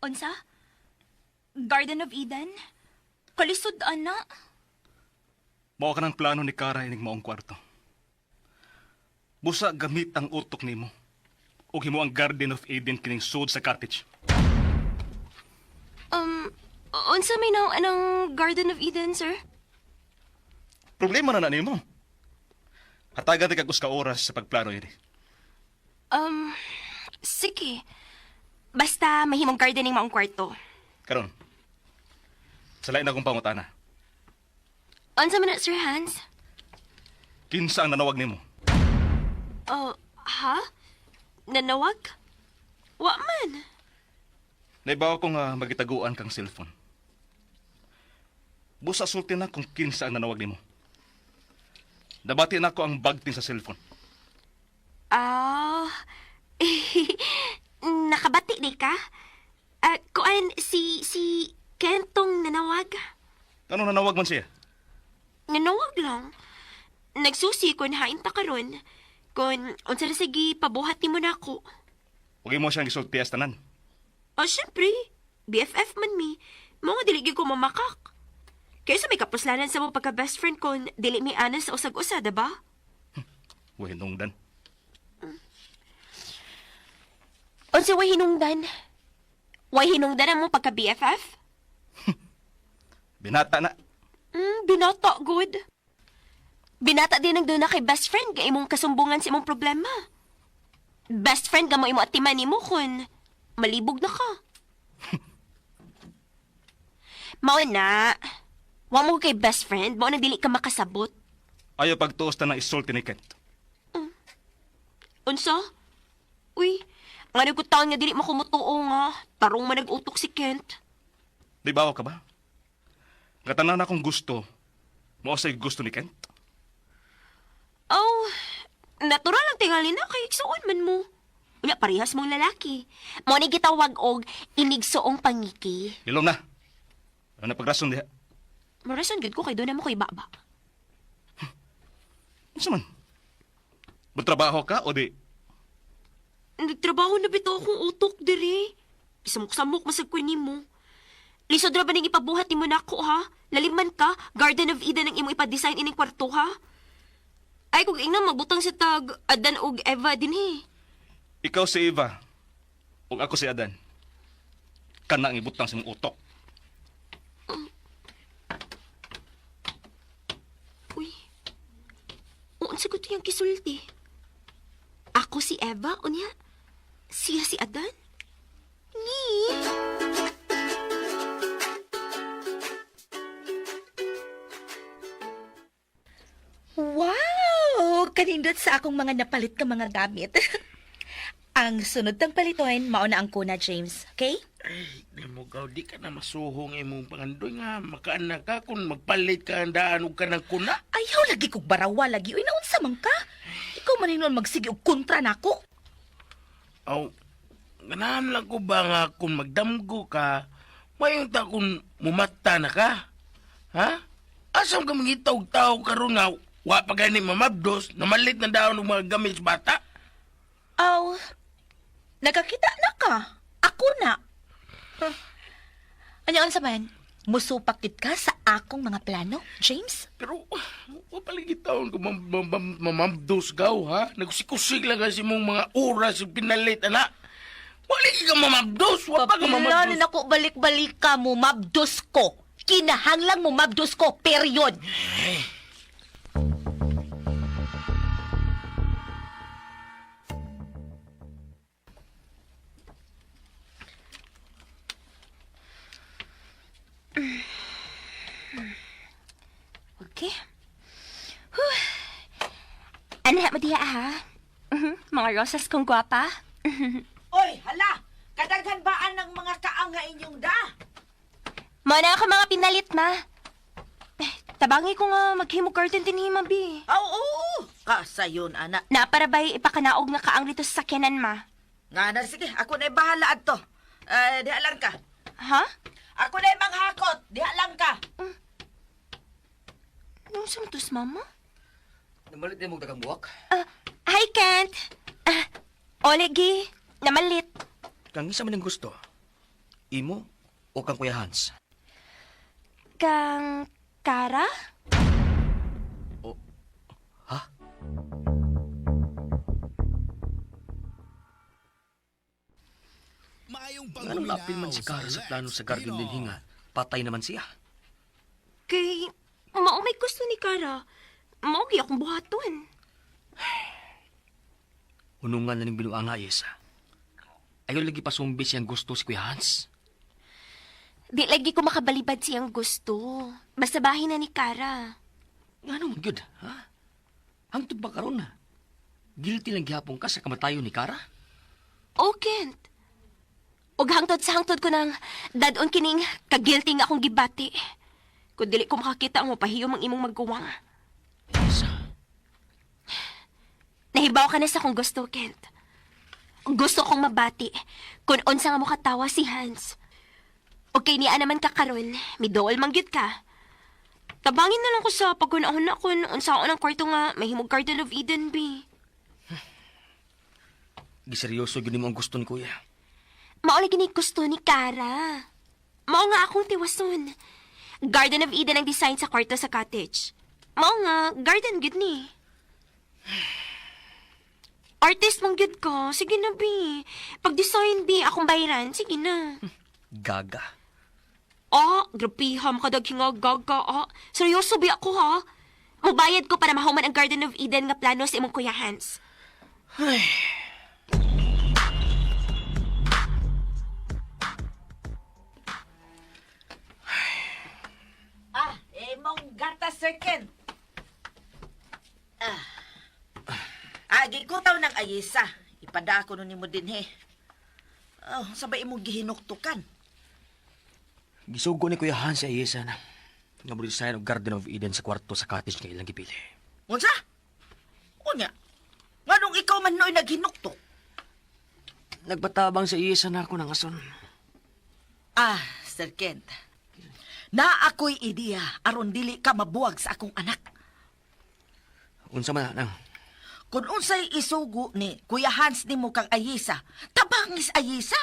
Unsa? Garden of Eden? Kalisod, ana. Mao ka ng plano ni Kara inig maong kwarto. Busa gamit ang utok nimo. Ug himo ang Garden of Eden kining sud sa cottage. Unsa may naong anong Garden of Eden, sir? Problema na na nimo. Hatagan ti kag usa ka oras sa pagplano ini. Um, sige. Basta mahimong gardening maong kwarto. Karon. Sa lain akong pangutana. Unsa man na, Sir Hans? Kinsa ang nanawag nimo? Oh, ha? Nanawag? Wa man. Naibaw ko nga magitaguan kang cellphone. Busa sulti na kung kinsa ang nanawag nimo. Nabati na ko ang bagting sa cellphone. Ah, nakabati di ka? Ah, kuan, si Kentong nanawag. Ano nanawag man siya? Nanawag lang. Nagsusi kun hain ta karon. Kun unsa ra sige pabuhat nimo nako. Huwag mo siyang gisulti as tanan. Ah, syempre. BFF man mi. Mo nga dili gyud ko mamakak. Kaysa may kapuslanan sa mo pagka best friend kon dili mi anas sa usag-usa, diba? Huwag hinungdan. Unsa way hinungdan? Way hinungdan ang mo pagka BFF? Binata na. Binata, good. Binata din ang doon na kay best friend ga imong kasumbungan sa imong problema. Best friend ga mo imo atiman nimo kun malibog na ka. Mao na. Wa mo kay best friend, mao na dili ka makasabot. Ayaw pagtuos ta na isulti ni Kent. Unsa? Uy, ngano ko taon nga dili mo kumutuo nga. Tarong man nag-utok si Kent. Di ba ka ba? Nga tanan akong gusto, mao say gusto ni Kent. Oh, natural ang tingali na kay igsuon man mo. Wala, parehas mong lalaki. Mo ni gitawag og inigsuong pangiki. Ilom na. Ano na pagrason diha? Marason gud ko kay doon na mo kay baba. Unsa man? Magtrabaho ka o di? Nagtrabaho na bitaw akong utok diri. Isamok-samok masag ko nimo. Lisod ra ba ning ipabuhat nimo nako ha? Laliman ka, Garden of Eden ang imo ipa-design ining kwarto ha? Ay kung ingna magbutang sa tag Adan ug Eva dinhi. Ikaw si Eva. Ug ako si Adan. Kana ang ibutang sa imong utok. Uy. Unsa ko to yung kisulti? Ako si Eva, unya? Siya si Adan? Ni. Wow! Kanindot sa akong mga napalit ka mga gamit. Ang sunod tang palitoin, mao na ang kuna, James. Okay? Ay, nimo gaw, di ka na masuhong imong pangandoy nga. Makaanak ka kung magpalit ka ang daan og ka ng kuna. Ayaw lagi kog barawa lagi. Uy, naunsa man ka? Ikaw man noon magsige og kontra nako. Aw, ganahan lang ko ba nga kung magdamgo ka, mayon ta kung mumata na ka? Ha? Asam ka mangita og tao karon nga wa pa gani mamabdos, namalit na daon og mga gamit sa bata? Aw, nagakita na ka. Ako na. Huh. Ano unsa man? Musupak gid ka sa akong mga plano, James? Pero, wa pa lagi taon kung mamabdos gaw, ha? Nagkusikusig lang kasi mong mga oras yung pinalit, ana. Wala ka mamabdos, wa pa ka Plano mamabdos. na ko balik-balik ka mo, mabdos ko. Kinahanglang mo mabdos ko, period. Okay. Whew. Ano mo diya ha? Mhm, mga rosas kong gwapa. Oy, hala! Kadaghan baan ng mga kaanga inyong da? Mana ako mga pinalit, ma. Eh, tabangi ko nga maghimo garden din ma, bi. Oo, oo, oo. Kasayon, ana. Na para ba'y ipakanaog nga kaang dito sa sakyanan, ma? Nga na, sige, ako na'y bahala adto. Eh, diha lang ka. Ha? Ako na'y manghakot. Diha lang ka. Anong sumtos, mama? Namalit na mong dagang buwak. Ah, hi, Kent. Ah, olegi, namalit. Kang isa man ang gusto, imo o kang Kuya Hans? Kang Kara? O, ha? Maayong Anong lapil man si Kara sa plano sa garden din hinga, patay naman siya. Kay, mao may gusto ni Kara. Mao gyud akong buhaton. Hunungan na ning binuanga, Yesa. Ayaw lagi pasumbi siyang gusto si Kuya Hans. Di lagi ko makabalibad siyang gusto. Basta bahin na ni Kara. Nga naman gyud, ha? Hangtod ba karon na? Guilty lang gihapon ka sa kamatayon ni Kara? Oh, Kent. Og hangtod sa hangtod ko nang dadon kining kagilty nga akong gibati. Kung dili ko makakita ang mapahiyom ang imong magguwang. Yesa, Nahibaw ka na sa akong gusto, Kent. Gusto kong mabati kung unsa nga mo katawa si Hans. Okay niya naman ka karon, midool man gyud ka. Tabangin na lang ko sa paghunahon na kun unsa ako ng kwarto nga mahimog Garden of Eden be. giseryoso gyud nimo ang gusto ni Kuya. Mao lagi ni gusto ni Kara. Mao nga akong tiwason. Garden of Eden ang design sa kwarto sa cottage. Mao nga, garden gyud ni. Artist man gyud ka. Sige na, bi. Pag-design, bi, akong bayran. Sige na. Gaga. Ah, grabiha, makadaghinga, gaga, ah. Seryoso, bi ako, ha? Mubayad ko para mahuman ang Garden of Eden nga plano sa imong Kuya Hans. Ah, imong gatas, Sir Ken. Ah. Ah, gikutaw ng ayisa. Ipada ako nun nimo dinhi. Oh, sabay imong gihinuktukan. Gisugo ni Kuya Hans si Ayesa na nga mo design og Garden of Eden sa kwarto sa cottage nga ilang gipili. Unsa? Unya. Nganong ikaw man noy naghinuktok? Nagpatabang sa Ayesa na ako ng ason. Ah, Sir Kent. Na ako'y ideya aron dili ka mabuwag sa akong anak. Unsa man nang Kung unsay isugo ni Kuya Hans nimo kang Ayisa, tabangis Ayisa.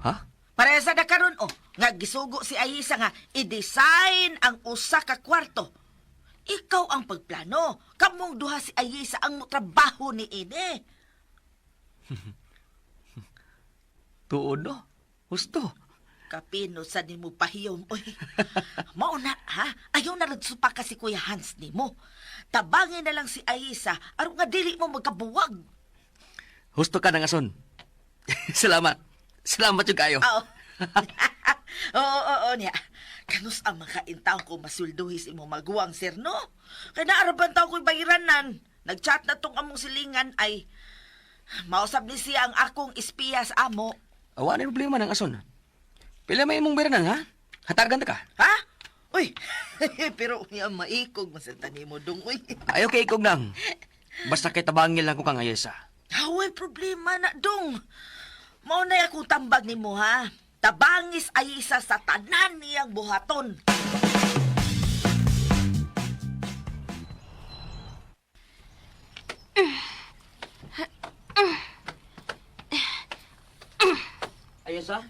Ha? Parehasa na karon oh, nga gisugo si Ayisa nga i-design ang usa ka kwarto. Ikaw ang pagplano. Kamong duha si Ayisa ang trabaho ni ini. Tuod no? Husto. Kapino sa nimo pahiyom oy. Mao na ha, ayaw na nagsupa ka si Kuya Hans nimo. Tabangin na lang si Ayisa aron nga dili mo magkabuwag. Husto ka nang ason. Salamat. Salamat yung kayo. Oo. Oo, oo, oo, niya. Kanus ang makaintaw ko masulduhis imo maguwang, sir, no? Kay naaraban taw ko'y bayranan. Nagchat na tong among silingan ay mausab ni siya ang akong espiya sa amo. Awa na problema ng ason. Pila may imong biranan, ha? Hatagan ta ka. Ha? Uy, pero niya maikog masanta nimo dong, uy. Ayaw kay ikog nang. Basta kay tabangil lang ko kang ayesa. Haway problema na dong. Mao na akong tambag nimo ha. Tabangis ay isa sa tanan niyang buhaton. Ayesa?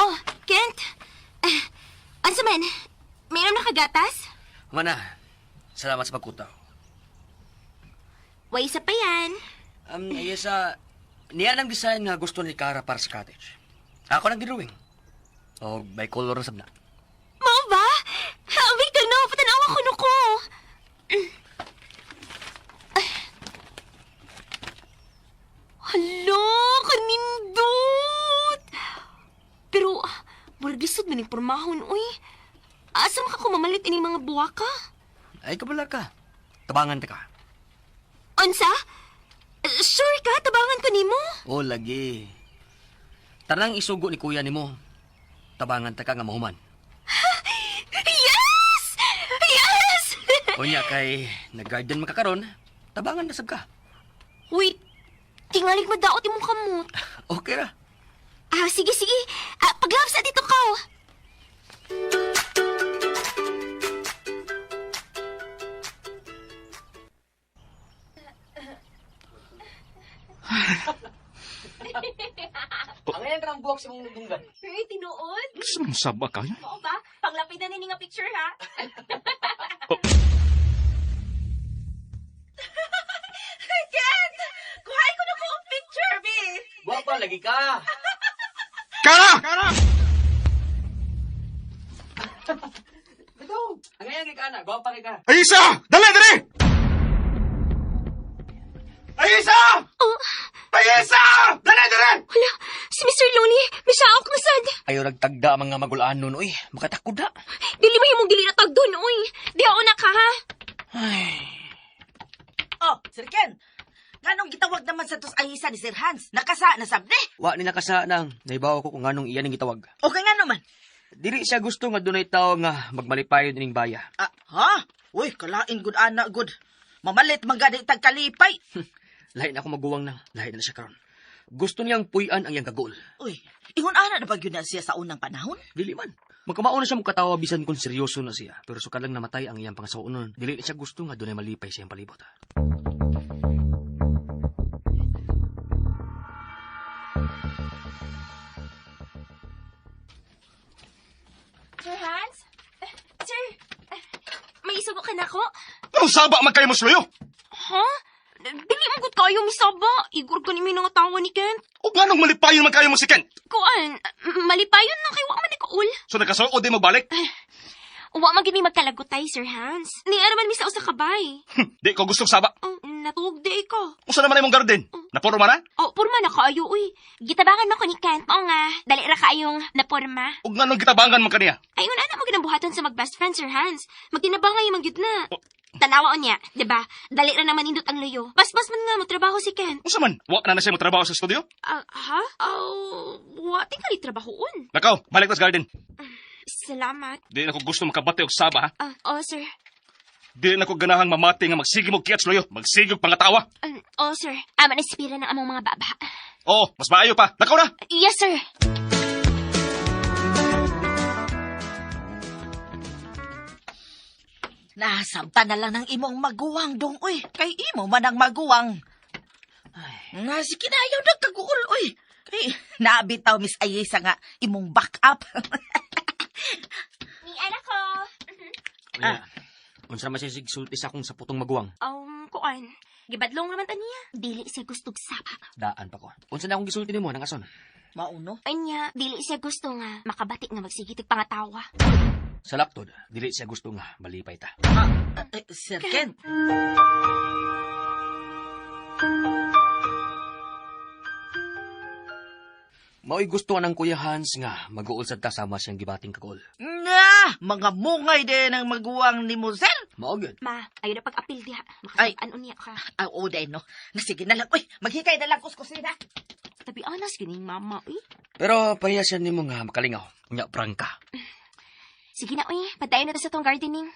Oh, Kent! Ah, ansa man? Mayroon na kagatas? Mana, salamat sa pagkutaw. Way isa pa yan. Ayesa, niya ng design nga gusto ni Kara para sa cottage. Ako nang drawing. O, by color na sab na. Mao ba? Wait ka no, patanawa ko no ko. Hala, kanindot! Pero, murag lisod man yung pormahon, uy. Asa maka kumamalit ining mga buwaka? Ay, kabala ka. Tabangan ta ka. Unsa? Sure ka? Tabangan ko nimo? O, lagi. Tanang isugo ni kuya nimo. Tabangan ta ka nga mahuman. Yes! Yes! Unya kay nag-garden makakaron, tabangan na sab ka. Wait, tingalig madaot imong kamot. Okay ra. Ah, sige, sige. Ah, paglabs na dito ka. Ang ngayon ka ng buwak sa mong nagdunggan. Ay, tinuod. Sumsaba ka? Oo ba? Panglapit na nini nga picture, ha? Kent! Kuhay ko na ko ang picture, bi! Buwak pa, lagi ka. Kara! Kara! Ito, ang ngayon kay ka na, buwak pa kay ka. Ayisa! Dali, dali! Ayisa! Oh, Ayisa! Dali, dali! wala. Si Mr. Lonely, misaok na sad. Ayaw nagtagda ang mga magulaan nun, uy. Makatakod na. Dili mo himong dili na tag doon, uy. Di ako na ka, ha? Oh, Sir Ken. Nganong gitawag naman sa tos Ayisa ni Sir Hans? Nakasa na sabne. Wa ni nakasa nang naibaw ko kung anong iyan ang gitawag. Okay nga naman. Dili siya gusto nga dunay tao nga magmalipayon ining baya. Ah, ha? Uy, kalain gud ana gud. Mamalit man gani tag kalipay. Lahi na ako maguwang nang, lahi na, na siya karon. Gusto niyang puy-an ang iyang kagol. Uy, ingon ana na ba gyud na siya sa unang panahon? Dili man. Magkamao na siya mukatawa bisan kung seryoso na siya. Pero sukad lang namatay ang iyang pangasawa Dili na siya gusto nga dunay malipay sa iyang palibot. Sir Hans? Eh, Sir, eh, may isugo ka na ko? Anong saba man kayo musluyo? Ha? Dili mo gud kayo misaba. Igor ka ni may nga tawa ni Kent. O nganong malipayon man kayo mo si Kent? Kuan, malipayon na kay wa man nakaul. So nagkasuod di magbalik? Wa man gid mi magkalagutay, Sir Hans. Ni ara man mi sa usa ka bay. Di ko gustong saba. Oh, natuog di ko. Usa naman imong garden? Napuro man na? Oh, porma na kaayo uy. Gitabangan man ko ni Kent. Oo nga, dali ra kaayong naporma. O nganong gitabangan man kaniya? Ay, una na mo ginabuhaton sa mag-best friend, Sir Hans. Magtinabangay man gyud na. Tanawa niya, 'di ba? Dali ra naman indot ang luyo. Paspas man nga motrabaho si Kent. Usa man? Wa na na siya motrabaho sa studio? Ah, ha? Oh, wa tingali trabahoon. Nakaw, balik tas garden. Salamat. Di na ko gusto makabati og saba ha. Ah, oh, sir. Di na ko ganahang mamati nga magsige mo kiyats loyo, magsige og pangatawa. Oh, sir. Ama na ispira ng among mga baba. Oo, mas maayo pa. Nakaw na! Yes, sir. Nasamta na lang ng imong maguwang dong, uy. Kay imo man ang maguwang. Ay, na, sige na, ayaw nagkaguol, uy. Kay, Naabitaw, Miss Ayesa nga, imong backup. Ni anak ko. Ah. Unsa man siya sigsulti sa akong sa putong maguwang? Kuan. Gibadlong naman ta niya. Dili siya gusto og sapa. Daan pa ko. Unsa na akong gisulti nimo nang ason? Mauno. Anya, dili siya gusto nga makabati nga magsigit og pangatawa. Sa laptod, dili siya gusto nga malipay ta. Eh, Sir Kent. Mao'y gusto ng Kuya Hans nga mag-uul sad ta sama siyang gibating kagol. Nga, mga mungay din ang maguwang ni mo, sir. Mao gyud. Ma, ayo na pag-apil diha. Ay. Makasab-an unya ka. Ay, oo, day, no. Na, sige na lang. Uy, maghikay na lang kuskusina. Tabi anas gining mama, uy. Pero pareha siya nimo nga makalingaw. Unya prangka. Sige na, uy. Padayon na ta sa tong gardening.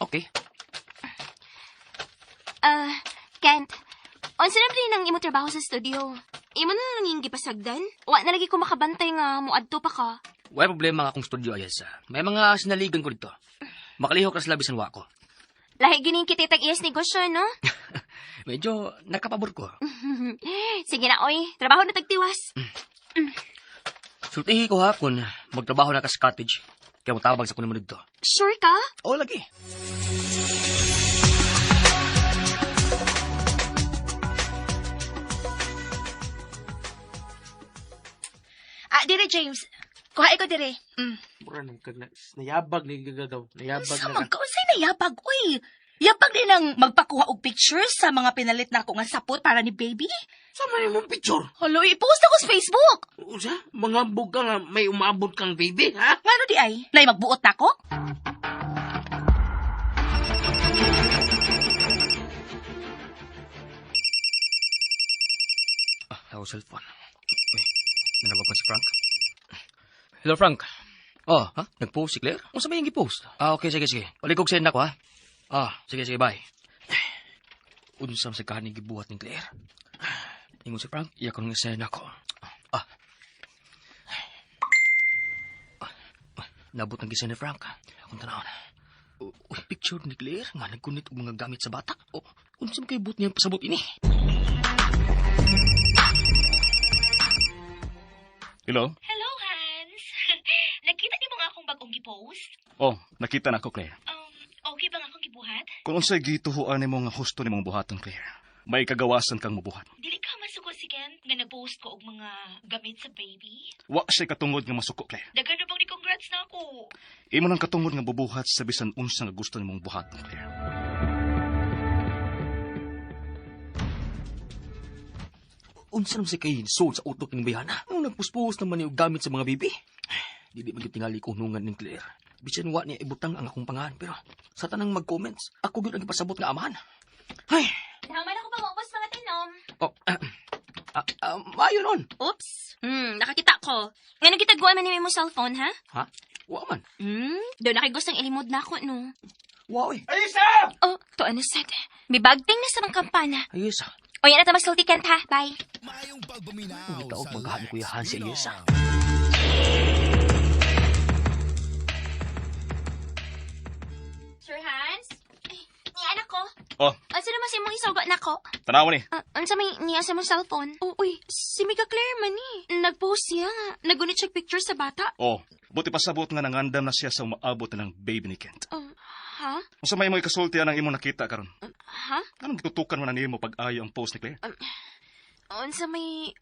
Okay. Ah, Kent. Unsa na rin ang imo trabaho sa studio? Imo na lang yung gipasagdan? Wa na lagi ko makabantay nga moadto pa ka. Wala problema nga akong studio ayes. May mga sinaligan ko dito. Makalihok ra sila bisan wa ko. Lahi gining kititag iyas negosyo, no? Medyo nakapabor ko. Sige na, oy. Trabaho na tagtiwas. Sultihi ko ha kung magtrabaho na ka sa cottage. Kaya motabag sa kuno mo dito. Sure ka? Oo lagi. Ah, dire James. Kuha ko dire. Mm. Mura nang kag nayabag ni gagagaw. Nayabag Sa na man ka, unsay nayabag, uy. Yabag din ang magpakuha og pictures sa mga pinalit nako nga sapot para ni baby. Sama ni mong picture. Halo, i-post ako sa Facebook. Usa, mangambog ka nga may umabot kang baby, ha? Ngano di ay? Nay magbuot nako? Ah, ako cellphone. Uy, nanawag ko si Frank. Hello, Frank. Oh, ha? Nag-post si Claire? Unsa may yung gi-post? Ah, okay, sige, sige. Balik og send ako, ha? Ah, sige, sige, bye. Unsa man sa kahaning gibuhat ni Claire? Ingon si Frank, iya ko nung send ako. Ah. Ah, nabot ang gisend ni Frank. Akong tanawon. Uy, picture ni Claire nga nagkunit og mga gamit sa bata. Oh, unsa man kay buot niya pasabot ini? Hello? Hello, Hans. Nakita ni mo nga akong bagong gipost? Oh, nakita na ako, Claire. Okay ba nga akong gibuhat? Kung unsay gituhuan nimo nga husto nimong buhaton, Claire, may kagawasan kang mubuhat. Dili ka masuko si Kent nga nag-post ko og mga gamit sa baby. Wa siya katungod nga masuko, Claire. Daghan na bang ni congrats na ako. Imo nang katungod nga bubuhat sa bisan unsa nga gusto nimong buhaton, Claire. Unsa naman si kay sold sa utok ng bayana? Ano nagpuspos naman niyo gamit sa mga bibi? Dili man gyud tingali ko nungan ning Claire. Bisan wa niya ibutang ang akong pangalan pero sa tanang mag-comments, ako gyud ang ipasabot nga amahan. Ay, Tama na ko pa maubos mga tinom. oh, maayo nun. Oops. Nakakita ko. Nga nagkitaguan man ni mo cellphone, ha? Ha? Wa man. Doon nakigustang ilimod na ako, no? Wa oy. Oh, to ano sad. May bagting na sa mga kampana. Ayos ah. O yan na ta magsulti, Kent, ha? Bye. Maayong pagpaminaw Ikaw, sa maghahan Lex Kuya Hans, si Pinoy. Ayesa. Sir Hans? Ay, ni anak ko. Oh, Unsa naman sa imong isugo nako? tanawa ni. Ah, unsa may niya sa imong cellphone? Oh, uy, si Mika Claire man eh. Nag-post siya nga. Nagunit siya picture sa bata. Oh, buti pasabot nga nangandam na siya sa umaabot na ng baby ni Kent. Oh, ha? Unsa may imong ikasulti ang imong nakita karon? Ha? Anong gitutukan man na nimo pag-ayo ang post ni Claire? Unsa may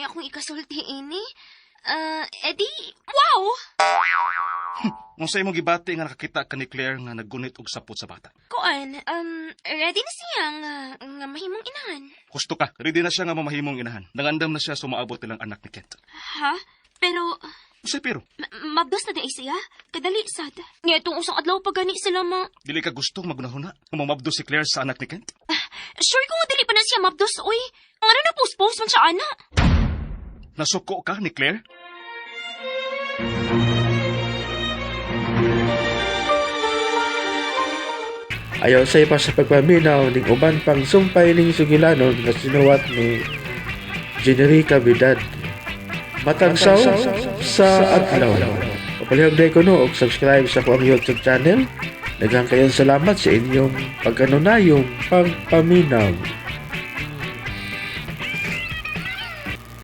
akong ikasulti ini? Ah, edi, wow! Unsa imong gibati nga nakakita ka ni Claire nga naggunit og sapot sa bata? Kuan, ready na siya nga, nga mahimong inahan. Husto ka, ready na siya nga mamahimong inahan. Nangandam na siya sa umaabot nilang anak ni Kent. Ha? Pero, Unsay pero? mabdos na di ay siya? Kadali sad. Nga itong usang adlaw pa gani sila ma... Dili ka gusto magunahuna kung mamabdo si Claire sa anak ni Kent? Sure ko nga dili pa na siya mabdos, uy. Ang ano na post-post man siya, ana. Nasuko ka ni Claire? Ayaw sa ipa sa pagpaminaw ning uban pang sumpay ning sugilanon nga sinuwat ni Generica Vidad. Matagsaw sa adlaw. Papalihog day ko no og subscribe sa akong YouTube channel. Daghang kayong salamat sa inyong pagkanunayong pagpaminaw.